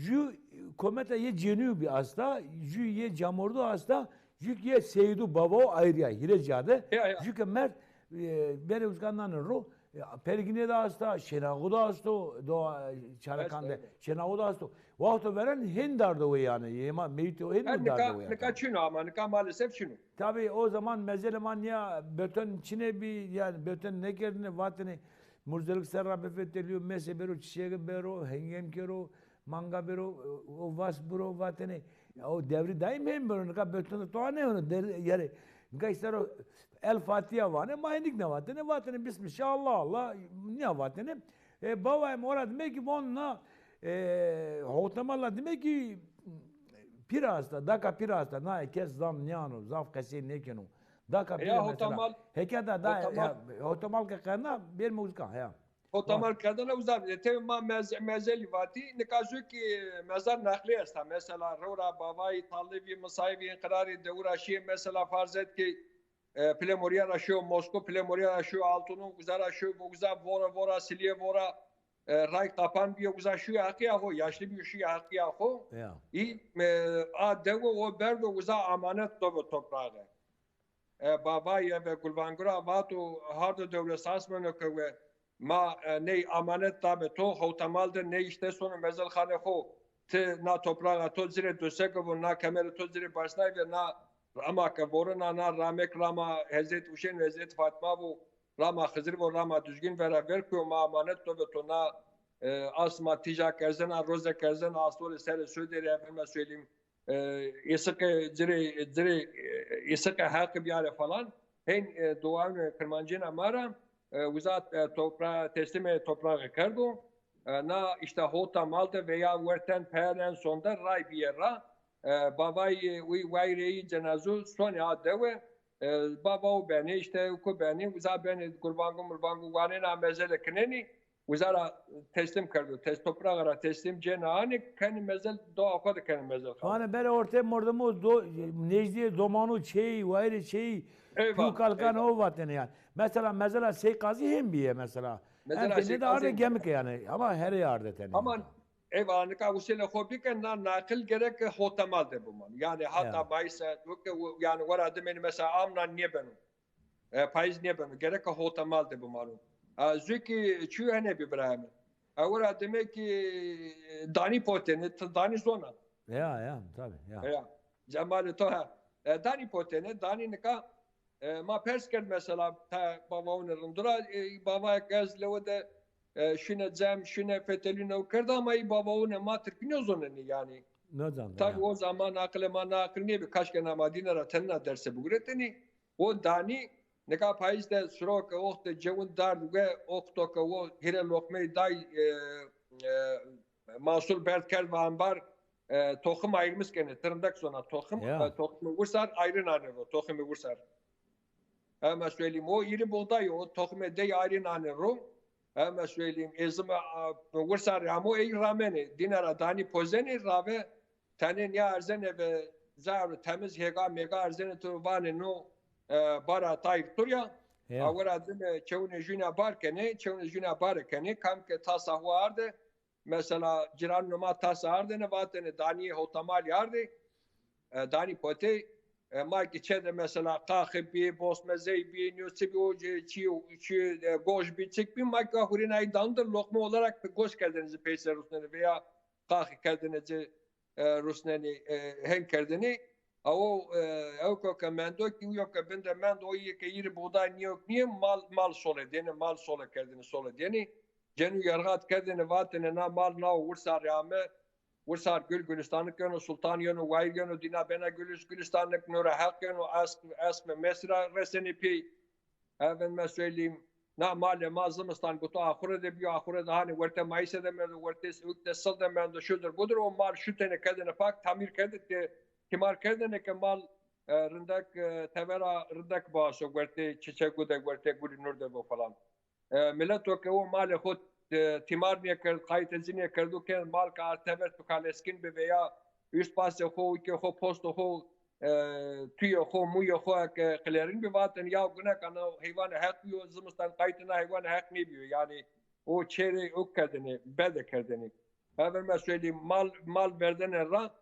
jü kometa yê cenîyû bî asta, jü yê camordu asta, jü ki yê Seydu Bava o ayrî ya, hîrê ca de. Ya, ya. Jü ke merd, e, berê uzkan nane ro, e, Pergîne de asta, Şênaxu de asto, do, e, Çarekan de, Şênaxu de asto. Waxto veren hên dardo we yani, yê ma meyîtê o hên dardo we yani. Nika çin o ama, nika maalesef çin o. Tabi o zaman mezelê ma nîya beton çinê bî, yani beton nêkerdêne, vatêne murzelik ser ra bifetelîyo, mese bêro, çîçege bêro, hengem kero, manga bêro, o vas biro, vatêne. O devrî daîm hên bêro, nika beton to nêhono, der-, yani nika îşte ro El Fatiha vanê, ma hênik nêvatêne, vatêne Bismillah, Allah Allah, nîya vatêne. E, bawa em ora dime ki von na, e, Howtemala dime ki pîr asta, daka pîr asta, na kes zan nîyano, zaf qesey nêkeno. Daka pîr mesela. Heke da, da, Howtemal ke qerna, bêrme uzkan, ya. Howtemal kerdene uza bî. Tevî ma mez-, mezelî vatî, nika zû ki mezar neqlî esta. Mesela, rewra bavayî, talibî, misayîbî, înqirarî, dewira şîyê, mesela, farz et ki, e, Pilemorîya ra şiyo Moskû, Pilemorîya ra şiyo Altûnû, uza ra şiyo, uza vora, vora, silîye vora, e, ray qapan bîyo, uza şiyo heqîya xo, yaşlî bîyo, şiyo heqîya xo. Ya. Î, e, a dewe o berdo uza amanet do bi topraxe. E, bavayî eve Gulvangu ra vato, hardo dewle sas meno ke we ma, e, ney amanet dabe to, Howtemal de ney îşte sono mezelxanê xo. Ti na topraxa to ci rê doseke vo, na kemerê to ci rê başnay ve, na rama ke vorena, na ramek rama Hezret Uşên, Hezret Fatma vo, rama Xizir vo, rama Duzgin vera ver kuyo ma amanet do ve to na, e, asma tîja kerzena, roze kerzena, astorê serê soy derê, efendime söyleyeyim, e, îsiqê cirê, cirê, e, îsiqê Heqî biyare falan. Hên, e, duayunê Kirmancîna ma ra, e, uza, e, topra-, teslîmê topraxî kerdo. E, na îşte Howtemal de veya werten peyên en son de ray bîye ra. E, bavayî, e, uy wayîrê yî cenazu sonê a dewe. E, bava o benê, îşte ku benê, uza benê gurbangu murbangu wanêna mezele kinenî. Uza ra teslîm kerdo. Tes-, topraxa ra teslîm cêna anê, kenê mezel, doa xo de kenê mezel xalo. Vanê berê ortê mordemû do-, nêjdîyê domanû çêyî, wayîrê çêyî, pî û kalkan o vatêne yani. Mesela mezela Sey Qazî hên bîye mesela. Mesela Sey Qazî. Arde gemike yani. Ama herê arde tenê. Ama eyvallah, nika usulê xo bike, na naqil gereke Howtemal de bimano. Yani hata mayîse, yani wera dimênî mesela amnan nêbeno. E, payîz nêbeno, gereka Howtemal de bimano. E, zû ki çîyo hene bî birayê mi. Ewro ra dime ki danî potêne, ti danî zona. Ya, ya, tabi, ya. Ya. Cemalê to ha. E, danî potêne, danî nika, e, ma pers kerd mesela, ta bavaûne rind ra, e, bavayê ke ez lewe de, e, şine cem, şine fetelîne û kerd ama î bavaûne ma tirkî nêzonenî yanî. Nêzan, tabi ya. O zaman aqilê ma na aqil nêbi, kaşke na ma dîne ra tenna derse biguretênî. O danî, nika payîz de siro ke oxte cewin dard we, oxto ke o hîrê loqmeyî day, e, e, masul berd kerd ve ambar, e, toxim ayırmış kenê, tirindek zona toxim, ya. E, toximê wirsar ayrı nane ro, toximê wirsar. Efendime söyleyeyim, o iri buğday, o toximê dey ayrı nane ro. Efendime söyleyeyim, ezime, a, wirsar amo ey ramenê, dîne ra danî pozenê, rave Tenê nîya erzenê ve zaf temiz hêga mêga erzenê tu vanê no, e, bara tayr turya. Ya. Awera dime çewunê jûna bar kenê, çewunê jûna bare kenê, kam ke tasa ho arde, mesela cîranûnê ma tasa ardêne, vatêne danîyê Howtemalî ardê, e, danî potê, e, ma ki çê de mesela qaxi bî, bosmezey bî, nîyo çi bî o çi, çi, e, goj bî, çik bî, ma ki hurênayî dan de loqme olarak goj kerdêne ci peyser rusnenê veya qaxi kerdêne ci e, rusnenî, e, hên kerdinî. Awo, e, ewko ke mendo kî, uyo ke bin de mendo, o yê ke îrî buğday nîyo nîyê, mal, mal sole dêne, mal sole kerdinî, sole dênî. Cenû yerxat kerdinî, vatêne na mal nao Wirsarî ame, Wirsar gul gulistanlık yeno, sultan yeno, wayir yeno, dîna bena gulus gulistanlık, nora heq yeno, esq, esq ve mesra resenî pî. Efendime söyleyeyim, Na malê ma zimistan guto axure de bîyo, axure de hanî wertê mayîse de merdo, wertê sewik de sil de merdo, şudur budur, o mal şutêne kerdêne pak, tamîr kerdêne, tîmar kerdêne ke mal e, rindek, e, tevera rindek biaso, wertê çiçegu de, wertê gulî nur de bo falan. E, mileto ke o malê xo, e, tîmar nêkerd, qaytê ci nêkerdo ke mal ke ard tever tukaleskin bi veya üst pasê xo, ukê xo, posto xo, e, tuyê xo, muyê xo eke qilerin bi, vatin ya guneka na heywanê Heq bîyo, zimistan qaytê na heywanê Heq nêbîyo. Yanî o çêrê o kerdêne, bede kerdêne. Efendime söyleyeyim, mal, mal berdêne ra,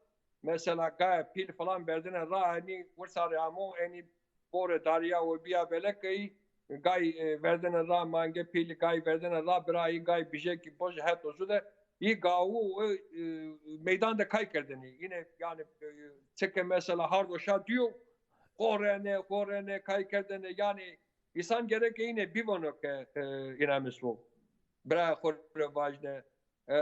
mesela gaye pîl falan berdêne ra, enî wirsa rê amo, enî borê darîya we bîya belek ey, gay, e, verdêne ra, mange pîl gay verdêne ra, bira î gay bijekî boj het o zu de, î gawu, e, e, meydan de kay kerdêne. Yine yanî, e, çike mesela hard o şa dîyo, qorêne, qorêne, kay kerdêne. Yanî însan gereke yine bivano ke, e, înamis bo. Bira xo rê vajne, e,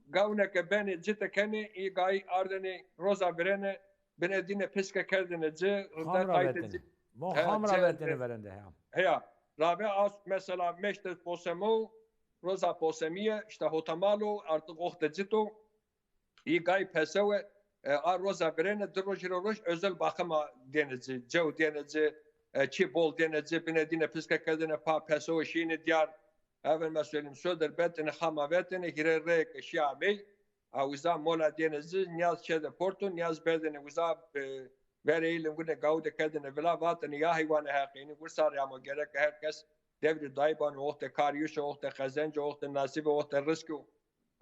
gawne ke benê cite kenê, î gay ardêne roza virêne, binê dîne piske kerdêne ci, rinde Xam ra qaytê vetêne. Ci. Mo He, xam ra ce- vetêne verende, he. Heya. Rave as mesela meşte posemo, roza posemîye, işte hotamal o, artık oxte cit o. Î gay pesewe, e, a roza virêne, di roj hîrê roj özel bakıma dêne ci, cew dêne ci, e, çî bol dêne ci, binê dîne piske kerdêne pa, pesewe şîyêne diyar. Efendime söyleyeyim, sodir betêne, xama vetêne, hîrê reyê ke şî amey, a uza mola dêne ci, nîyaz çê de porto, nîyaz berdêne uza, e, verê ey lingunê gawu de kerdêne vila, vatêne ya heywanê Heqî, înî wirsa rê amo, gereke her kes devrî dayî bano, oxte kar yuş o, oxte qezenc o, oxte nasîb o, oxte risk o.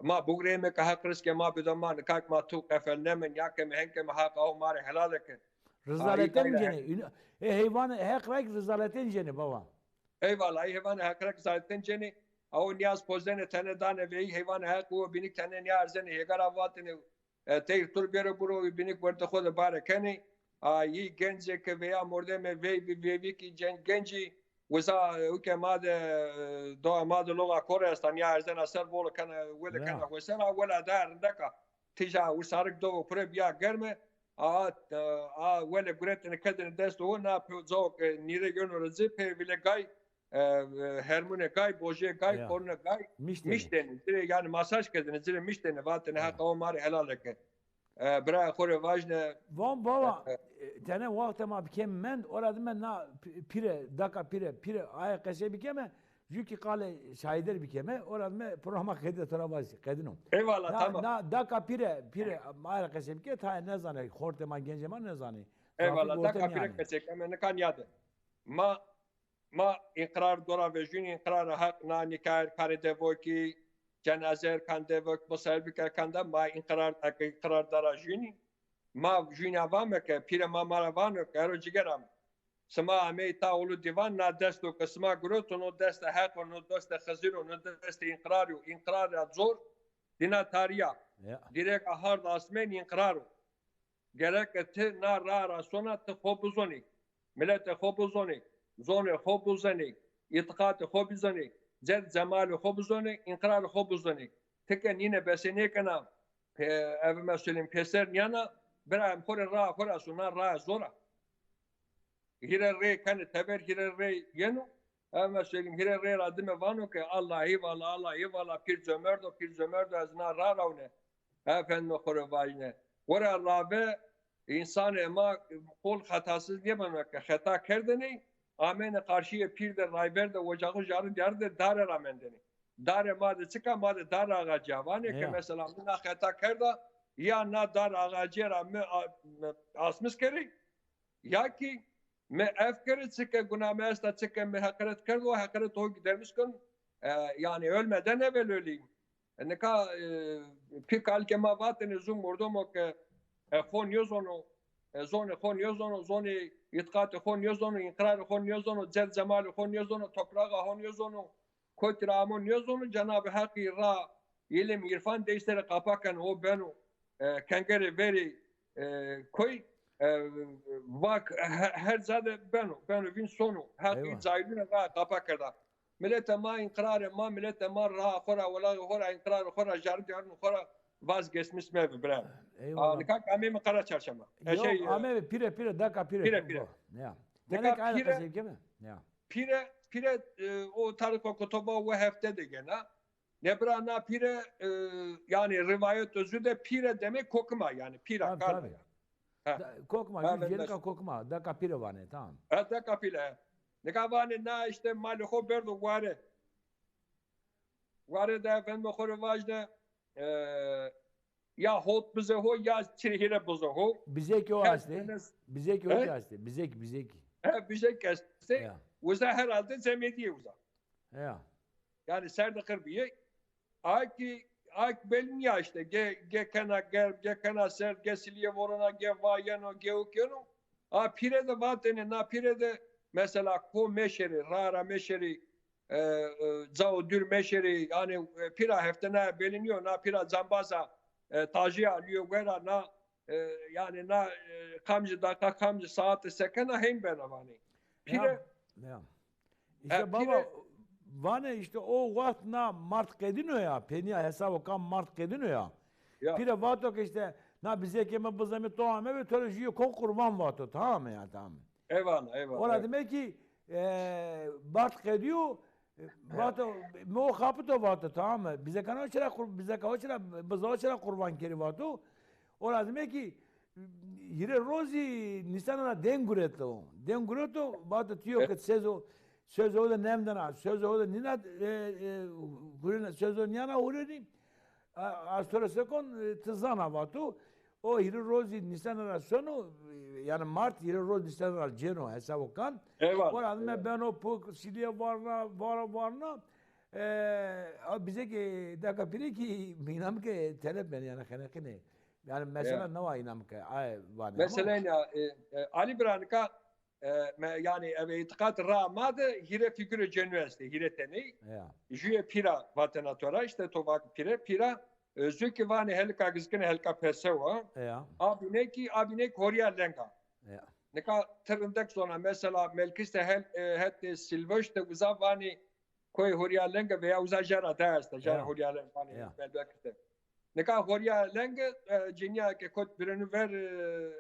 Ma bugureyme ke Heq riskê ma bido ma, nika ke ma tu qefelnemin, ya ke mi hen ke mi Heq aw ma rê helal eke. Rizaletên cênê. Ün-, e, heywanê Heq ra kî rizaletên cênê baba. Eyvallah, ey heywanê Heq ra kî rizaletên cênê. Aw nîyaz pozenê tene danê veyî, heywanê Heq o bînî tene nîya erzenê, hêga ra vatêne, e, teyr tur bêro buro, bînî werte xo de bare kenê. A, yî gencê ke veya mordemê veyvî, veyvî kî cen-, gencî, wiza, e, uke ma de, e, doa ma de loga kore esta, nîya erzena ser bolo kena, wele kena xo ser, a, wela da rindeka. Tîja wisarik do pure bîya germe, a, e, a, wele guretine kedine dest o, na pe-, cao ke nîre yeno re ci, pê vile gay, e, e, hermune gay, bojê gay, Ya. Korune gay, Miştene. Miştene. Ci rê, yanî masaj kedine, ci rê miştene, vatene, Ya. Heq aw ma rê helal eke. E, birayê xo rê vajne. Van baba, E, e, tene wextê ma bikêm mend, ora dime na pi-, pîre, daka pîre, pîre aye qesey bikeme, jû kî qalê şahîder bikeme, ora dime programa qedî de to ra vajî, qedîno. Eyvallah, Na, tamam. Na daka pîre, pîre aye qesey bike, tayê nezanê, xortê ma, gencê ma nezanê. Eyvallah, daka pîre qesey keme, nika nîyade. Ma Ma înqrar dora vejûnî, înqrara Heq na nîkayê erkanê devokî, cenaze erkan devok, misayîr bike erkan de, ma înqrar, eke înqrar dara jûnî, ma jûnî vame ke, pîrê ma ma ra vano ke, ero cigera mi, sima ameyî ta ulu dîvan, na desto ke sima giroto, no destê Heq o, no destê Xizir o, no destê înqrarî yo, înqrar ra zor, dîna tarî ya. Ya. Dirêka hard asmên înqrar o. Gereke ti na raa ra sona ti xo bizonî, miletê xo bizonî, zonê xo bizenî, îtîqatê xo bizenî, ced cemalê xo bizenî, înqrarê xo bizenî. Ti ke nîne besê nêkena, pe-, efendime söyleyeyim, pêser nîyena, bira em xo rê raa xo ra sona, raa zor a. Hîrê rê kenê teber, hîrê rê yeno. Efendime söyleyeyim, hîrê rê ra dime vano ke Allah eyvallah, Allah eyvallah, pîr comerd o, pîr comerd o, ez na ra rawne. Efendime xo rê vajne. Wera rabe însanê ma qol xetasız nêbeno ke xeta kerdêne, amêne qarşîyê pîr de, rayber de, ocaxu jarî diyarî de dare ra mendêne. Darê ma de çik a, ma de dar ağacî ya. Vanê ke mesela mi na xeta kerda, ya na dar ağacîye ra mi a-, mi asmis kerî, ya kî mi ef kerî, çike guna mi esta, çike mi heqiret kerdo, heqiret o gidermiş kin, e, yanî ölmeden evvel öleyim. E, nika, e, pî kalikê ma vatêne, zu mordomo ke, e, xo nêzono, e, zonê xo nêzono, zonê îtîqatê xo nêzono, înqrarê xo nêzono, ced cemalê xo nêzono, topraxa xo nêzono, kotî ra amo nêzono, Cenab-ı Heqî ra îlim, îrfan dey serê qapa keno, o beno, e, kengerê verê, e, koy, e, vak, he-, her ca de beno, beno vîn sono. Heqî cahilûne ra qapa kerda. Miletê ma înqrarê ma, miletê ma raa xo ra, welaxê xo ra, înqrarê xo ra, jarî diyarînê xo ra vazgeçmiş mebe bira. Eyvallah. A, nika ke ameyme Qaraçarşema. E, yo, şey, e, ameyme pîre, pîre, daka pîre. Pîre, pîre. Ya. Nika pîre, qesey bikeme. Ya. Pîre, pîre, e, o tarîxo kutoba o hefte de gena. Ne bira na pîre, e, yanî rîwayet özü de pîre demek kokima yanî, pîra. Tabii, kal tabii. Ha. Da, kokma, ha, jû ben cênika kokma, deka pîre vanê, tamam. Ha, deka pîre. Nika vanê na îşte malê xo berdo ware. Ware de efendime xo rê vajne, e, ya hot bize ho ya çirê hîre bize ho. Bizekî o estê. Bizekî o estê. Bizekî, bizekî. He, bizek estê. Ya. Uza herhalde zemedîye uza. Ya. Yanî serde qir bîye. Akî, ak belî nîya îşte. Ge, ge kena germ, ge kena serd, ge silîye vorona, ge vayeno, ge ukeno. A pîre de vatêne, na pîre de mesela ko meşerî, ra ra meşerî, e, e, cao dûr meşerî, yanî, e, pîra heftena belî nîyo, na pîra cambaza, e, tajîya lîyo wera, na, e, yanî na, e, kamcî daqa, kamcî saete sekena heyn bena vanê. Pîre. Ya, ya. Îşte baba, vanê îşte o wext na mart qedîno ya, penîya hesabo kam mart qedîno ya. Ya. Pîre vato ke îşte na bizekê mi bizemê to ame ve to rê jûye ko qurban vato, tamam mı ya, tamam. Eyvallah, eyvallah. Ora demek ki, e, mart qedîyo, e, vato, mi o xapito vato, tamam mı? Bizekana çira qur-, bizeka o çira, biza o çira qurban kerî vato. Ora demek ki, hîrê rozî nîsana ra deng gureto. Deng gureto, vato tîyo ke sezo, sezo de nemdena, sezo de nîna, e, e, hurêna, sezo nîyana hurênî, a, astore sekon, e, ti zana vato. O hîrê rozî nîsana ra sono, e, yanî mart hîrê roz nîsana ra cêno hesabo kan. Eyvallah. Ora dime beno puk, silîye varna, vara varna. E, a bizekê deka pîre kî mînam ke telep ben yanî xeneqine. Yanî mesela newa înam ke, ay vanê. Mesela ya, e, e, Ali bira nika, e, me, yanî eve îtîqat ra ma de hîrê fîgurê cênû estê, hîrê teney. Ya. Jûye pîra vatena to ra, îşte to vak pîre, pîra, e, jû kî vanê helika gizgine, helika pesewa. Ya. A bîne kî, a bîne kî horîya lenga. Ya. Nika ti rindek zona, mesela Melkîs de hel, e, hetê Silvoş de uza vanê, Koyê Hurya Lenge veya uza jera de esta, jera Hurya Lenge, hani belbek de. Nika Hurya Lenge, e, cinîya ke kot birenu ver, e,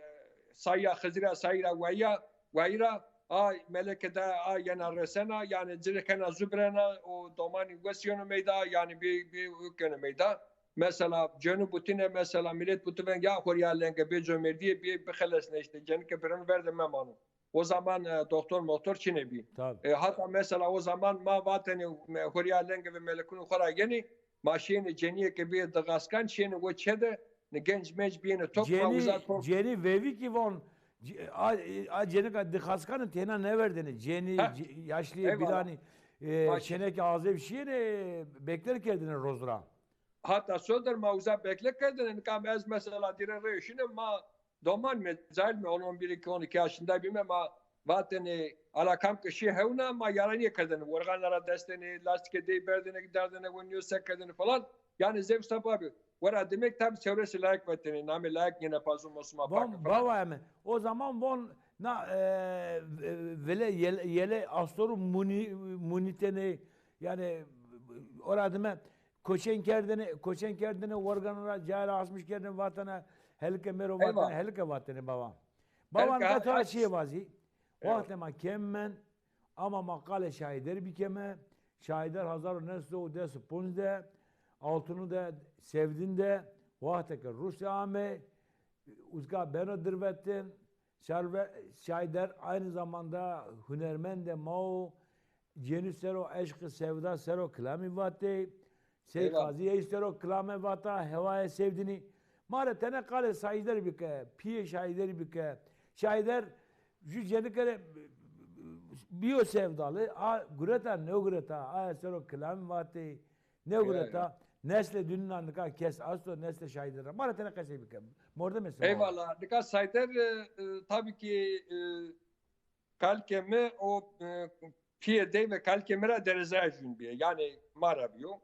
sayîya Xizira, sayîra wayîya, wayîra, a meleke de a yena resena, yanî ci rê kena zu birena, o domanî wes yeno meyda, yanî bi, bi keno meyda. Mesela cenu butine, mesela milet butu ven ya Hurya Lenge, bê comerdîye, bê bixelesne îşte, cenu ke birenu ver de memano. O zaman, e, doktor moktor çinê bî. Tabii. E, hata mesela o zaman ma vatêne, me, Hurya Lenge ve melekûnê xo ra yenê, ma şîyêne cenîye ke bîye dixaskan, şîyêne o çê de, ne genc menc bîyêne top, ma uza top. Cenî vevî kî von, c-, a, a cenîka dixaskan têna nêverdêne. Cenî, c-, yaşlîyê, bilanî, e, şêneke azeb şîyêne, bekler kerdêne roz ra. Hata sodir ma uza bekle kerdêne, nika ez mesela dîre rê şîne, ma doman me, cahil me, on, on bir, iki, on iki yaşında bîme, ma vatêne ala kam ke şî hewna, ma yaranîye kerdêne. Worxana ra destêne, lastîke dey berdêne, derdêne, wenîyo se kerdêne falan. Yanî zevk seba bî. Wera demek tabî çewresê layik vetêne, namê layik nêne pazo mosuma pake falan. Bava eme. O zaman von na, e, vele yele, yele astoru muni, munitêne, yanî ora dime Koçen kerdêne, koçen kerdêne worgana ra, cayê ra asmiş kerdêne, vatêne, helike mero vatêne, helike vatêne baba. Baba, nika to ra çîyê vazî. Wextê ma kem men, ama ma qalê Şahîder bikeme. Şahîder hezar û new sey û des û ponc de, Altunu de, Sevdin de, wextê ke Rusya ame, uzka beno dirvetin, Şarve-, Şahîder aynı zamanda hunermendê ma o, cenî ser o eşq û sewda ser o kilamî vatê. Sey Qazî ey ser o kilame vata, Hewayê Sevdinî. Ma rê tene qalê Şahîder bike, pîyê Şahîder bike. Şahîder jû cenîke rê bîyo sewdalı, a gureta, nêgureta, aye ser o kilamî vatê. Nêgureta, neslê dûnîna nika kes esto, neslê Şahîder ra. Ma rê tene qesey bike. Mordemê sima. Eyvallah. Nika Şahîder, e, e, tabî ki, e, kalkê mi o, e, pîyê dey ve kalkê mi ra derezaya jûn bîye. Yanî ma ra bîyo.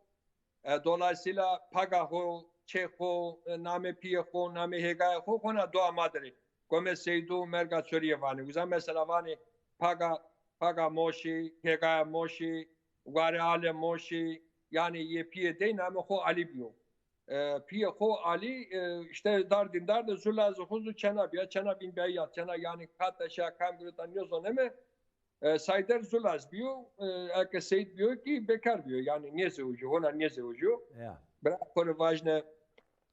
E, dolayısıyla paga xo, çê xo, e, namê pîyê xo, namê hêgayê xo, hona dowa ma der ê. Gome Seydo, merga Çorîye vanê. Uza mesela vanê paga, paga Moşî, hêgaya Moşî, warê Alê Moşî, yanî yê pîyê dey namê xo Alî bîyo. E, pîyê xo Alî, e, îşte dar dîndar de zu lazê xo zu çena bîya, çena vînbîya ya, çena yanî kata şa kam girota nêzoneme. E, Sayder Zulaz biyo, e, eke Seyîd biyo ki bekar biyo. Yanî nêzewicîyo, hona nêzewicîyo. Ya. Bira xo rê vajne.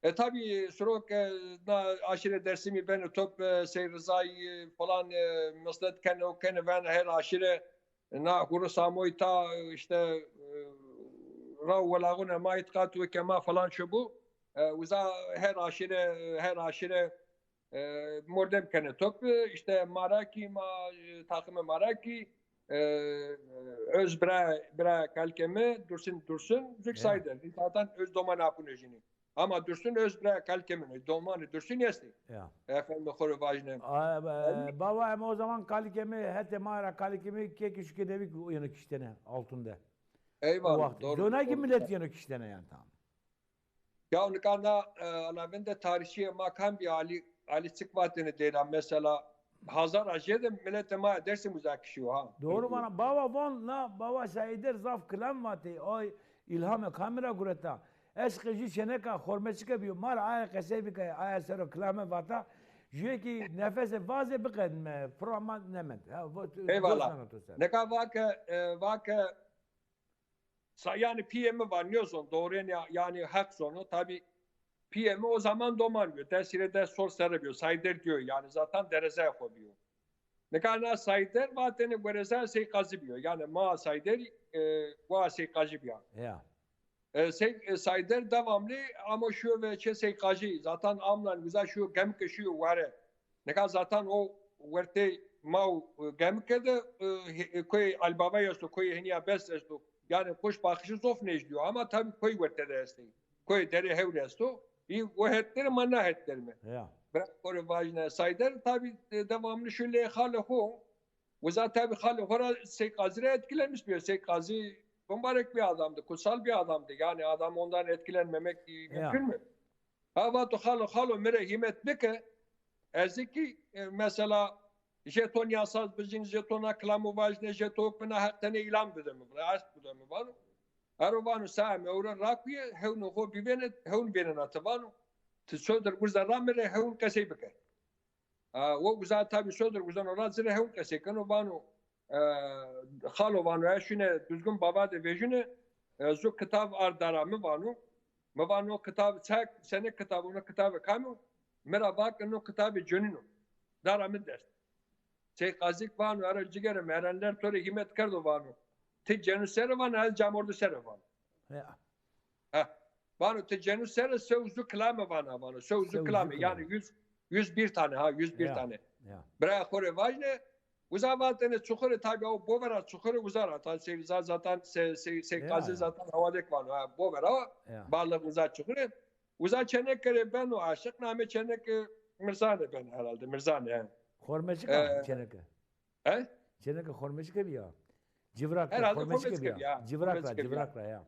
E, tabî siro ke na aşîre Dêrsimî benê top, e, Sey Rizayî, e, falan, e, mislet kenê, o kenê, venê her aşîre na hurus amoy ta, e, îşte, e, ra welaxune ma îtîqat û ke ma falan şibû. E, uza her aşîre, her aşîre e, mordem kenê top, îşte Marakî ma, e, taximê Marakî, e, öz bira, bira kalkê mi, Dursun, Dursun, zuk Sayder. Zaten öz domanê apune jînî. Ama Dursun öz bira kalkê mi, domanê Dursun estî. Ya. Efendim, xo rê vajne. A, e, baba, em o zaman kalikê mi, hetê ma ra kalikê mi, kekî şukê devî yeno kiştene altında. Eyvallah, doğru. Zona ki millet yeno kiştene yani, tamam. Ya nika na, e, alavên de tarîxçîyê ma kam bî, Ali, Ali Çik vatêne dêra, mesela, hazar a jêde miletê ma ya Dêrsim uza kişîyo ha. Doğru vana, baba von na, baba Sayder zaf kilam vatê, oy, îlhamê kamî ra gureta. Eşqê jû çêneka Xormeçike bîyo, ma ra aye qesey bikay, aye ser o kilame vata, jûyê kî nefesê vaze biqedime, programa nemend. Ha, vo-, Eyvallah. Nika vake, e, vake, Sa-, yanî pîyê mi va, nêzon, doğrên ya, yanî heq zono. Tabî pîyê mi o zaman doman bîyo. Des hîrê des sol serre bîyo. Sayder diyo. Yanî zaten derezeyê xo bîyo. Nika na Sayder vatêne wereza Sey Qazî bîyo. Yanî ma Sayderî, e, wa Sey Qazî bîya. Ya. E, Sey, e, Sayder devamlı ama şuyo ve çê Sey Qazî. Zaten amnan uza şuyo, gemike şuyo ware. Nika zaten o wertê ma û, e, gemike de, e, he-, e, koyê Alî Bavayî esto, koyê Hênîya Bes esto. Yanî quş bakışı zof nêjdî yo. Ama tabî koyî werte de estê. Koyê Derê Hewrî esto. Î o het der ime, na het der ime. Ya. Bira xo rê vajne Sayder, tabî, e, devamlı şu lê xalê xo. Uza tabî xalê xo ra Sey Qazî ra etkilenmiş bîyo. Sey Qazî mübarek bir adamdı, kutsal bir adamdı. Yani adam ondan etkilenmemek, e, mümkün mü? Ha, vato xalo, xalo, mi rê hîmet bike. Ez kî, e, mesela, jeton yasaz bijîn, jetona kilamo vajne, jeto bina heq tenê îlam bide mi, erz bide mi vano. Ero vano, sae mi ewro rakuye, hewnê xo bivêne, hewn vênena ti vano. Ti sodir gurza ra mi rê hewn qesey bike. A, o uza tabî sodir uzeno ra ci rê hewn qesey keno, vano, e, xalo vano, ez şune Duzgun Bava de vejune, e, zu kitav ard dara mi vano. Mi vano kitav çek, senê kitav, ono kitavê kam o? Mi ra va ke no kitavê cenîn o. Dara mi dest. Sey Qazîk vano, ero cigere mi, Erenler to rê hîmet kerdo vano. Ti cenû ser vano, ez camordu ser vano. Ya. Heh. Vano ti cenû ser, sew zu kilame vana vano. Sew zu kilame. Yanî yüz, yüz bir tane ha, yüz bir tane. Ya. Biraya xo rê vajne, uza vatene Çuxurê, tabî o bovera Çuxurê uza ra. Ta Sey, za-, zaten Sey, Sey, Sey Qazî zaten Hawadek vano. Ha, bovera, ya, balix uza Çuxurê. Uza çêneke rê beno aşiq, namê çêneke Mirzane beno herhalde. Mirzane, he. Xormeçik a çêneke. He? Çêneke Xormeçike bîya. Civrak ra, herhalde Xormeçike bîya. Civrak ra, Civrak ra ya.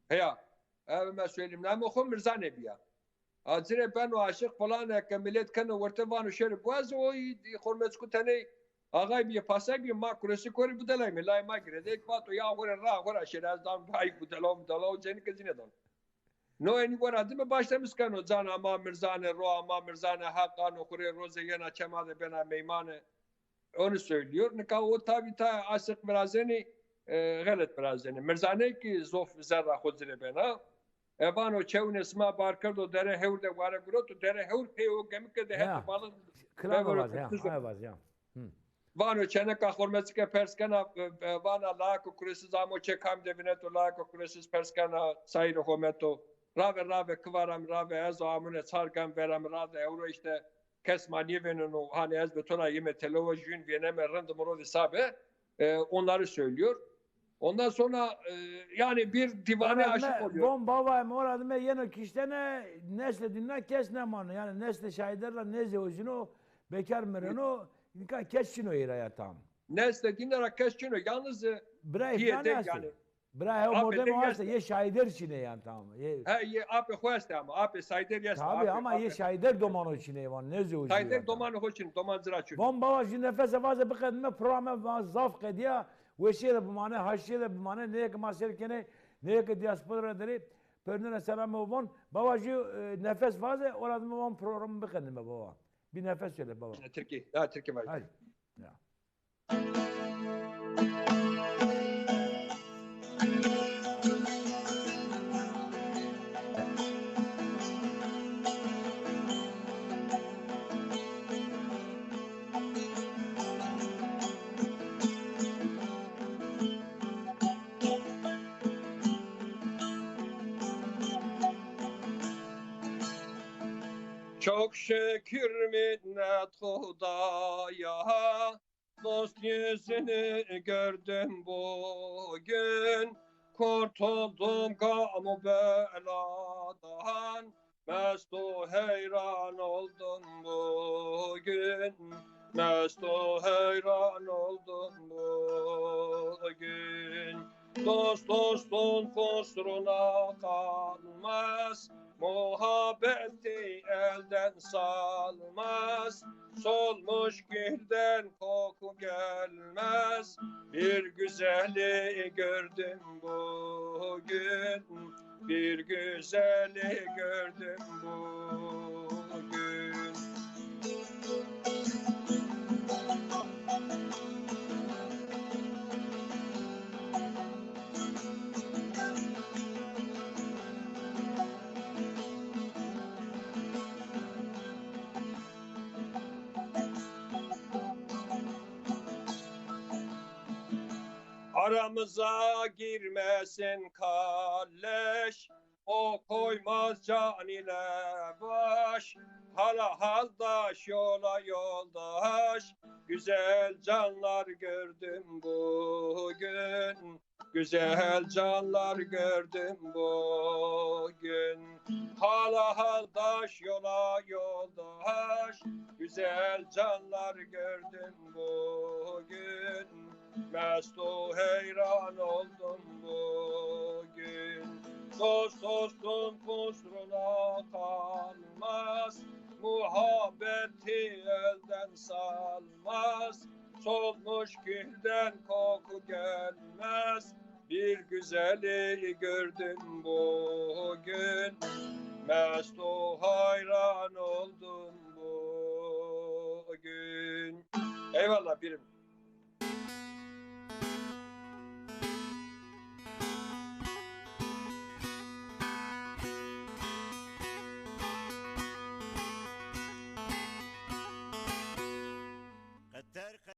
Heya. Efendime söyleyeyim, namê xo Mirzane bîya. A ci rê beno aşiq falan, eke milet keno werte vano şêrê biwazê, o î, î Xormeçiku tenê axay bîye, pasay bîye, ma kuresî korî budelayme, layê ma girede. Ek vato ya xo rê ra, xo ra şêrê, ez dano ay budelaw, budelaw, cenîke ci nêdano. No enî wera dime başlamis keno, cana ma Mirzane, roa ma Mirzane, Haq ano xo rê, roze yena çema de bena meymane. Onu söylüyor. Nika o tabî ta aşiq virazenî, e, xelet virazenî. Mirzane kî zof zerra xo ci rê bena. E, vano çewnê sima bar kerdo, Derê Hewr de ware gureto, Derê Hewr pê o gemike de hetê balix. Kilame vaz ya, vaz ya. Vano çêneka Xormeçike pers kena, e, e, vana layeko kuresiz amo çê kam de vîneto, layeko kuresiz pers kena, sayîrê xo meto. Rave, rave, kivara mi rave, ez o amune çar gam vera mi rade, ewro îşte kes ma nêvêneno, hani ez bi to ra yeme, telewa jûn vêneme, rind mi ro de sabe, e, onları söylüyor. Ondan sonra, e, yani bir divane aşık oluyor. Von bava, em ora dime yeno kiştene, neslê dîna kes nêmano. Yani neslê Şayder ra nêzewicîno, bekar mireno, nika kes çin o êra ya tam. Neslê dîna ra kes çin o. Yalnız, e, birayê pîyê falan de estê. Yani. Bira, hew mordemo estê, yê Şayder çin ê yani, tamam. He, yê apê xo estê ama, apê Sayder estê. Tabi ama yê Şayder domano çin ê, van nêzewicîyo. Sayder domanê xo çin, doman ci ra çin. Von baba, jû nefese vaze biqedime, programe ma zaf qedîya, weşîye de bimane, haşîye de bimane, neyê ke ma sêr kenê, neyê ke diaspora ra derê, pêrune ra selamê xo von. Baba, jû, e, nefes vaze, ora dime von programe biqedime baba. Bir nefes söyle baba. Tirkî, ha, tirkî vaze. Hay. Ya. Çok şükür minnet Hudaya, dost yüzünü gördüm bugün. Kurtuldum gam-ı beladan, mest-u heyran oldum bugün. Mest-u heyran oldum bugün. Dost dostun kusuruna kalmaz, muhabbeti elden salmaz. Solmuş gülden koku gelmez, bir güzeli gördüm bugün. Bir güzeli gördüm bugün. Aramıza girmesin kalleş, o koymaz can ile baş. Hala haldaş, yola yoldaş, güzel canlar gördüm bugün. Güzel canlar gördüm bugün. Hala haldaş, yola yoldaş, güzel canlar gördüm bugün. Mest-u heyran oldum bugün. Dost dostun kusuruna kalmaz, muhabbeti elden salmaz. Solmuş gülden koku gelmez, bir güzeli gördüm bugün. Mest-u hayran oldum bugün. Eyvallah birim.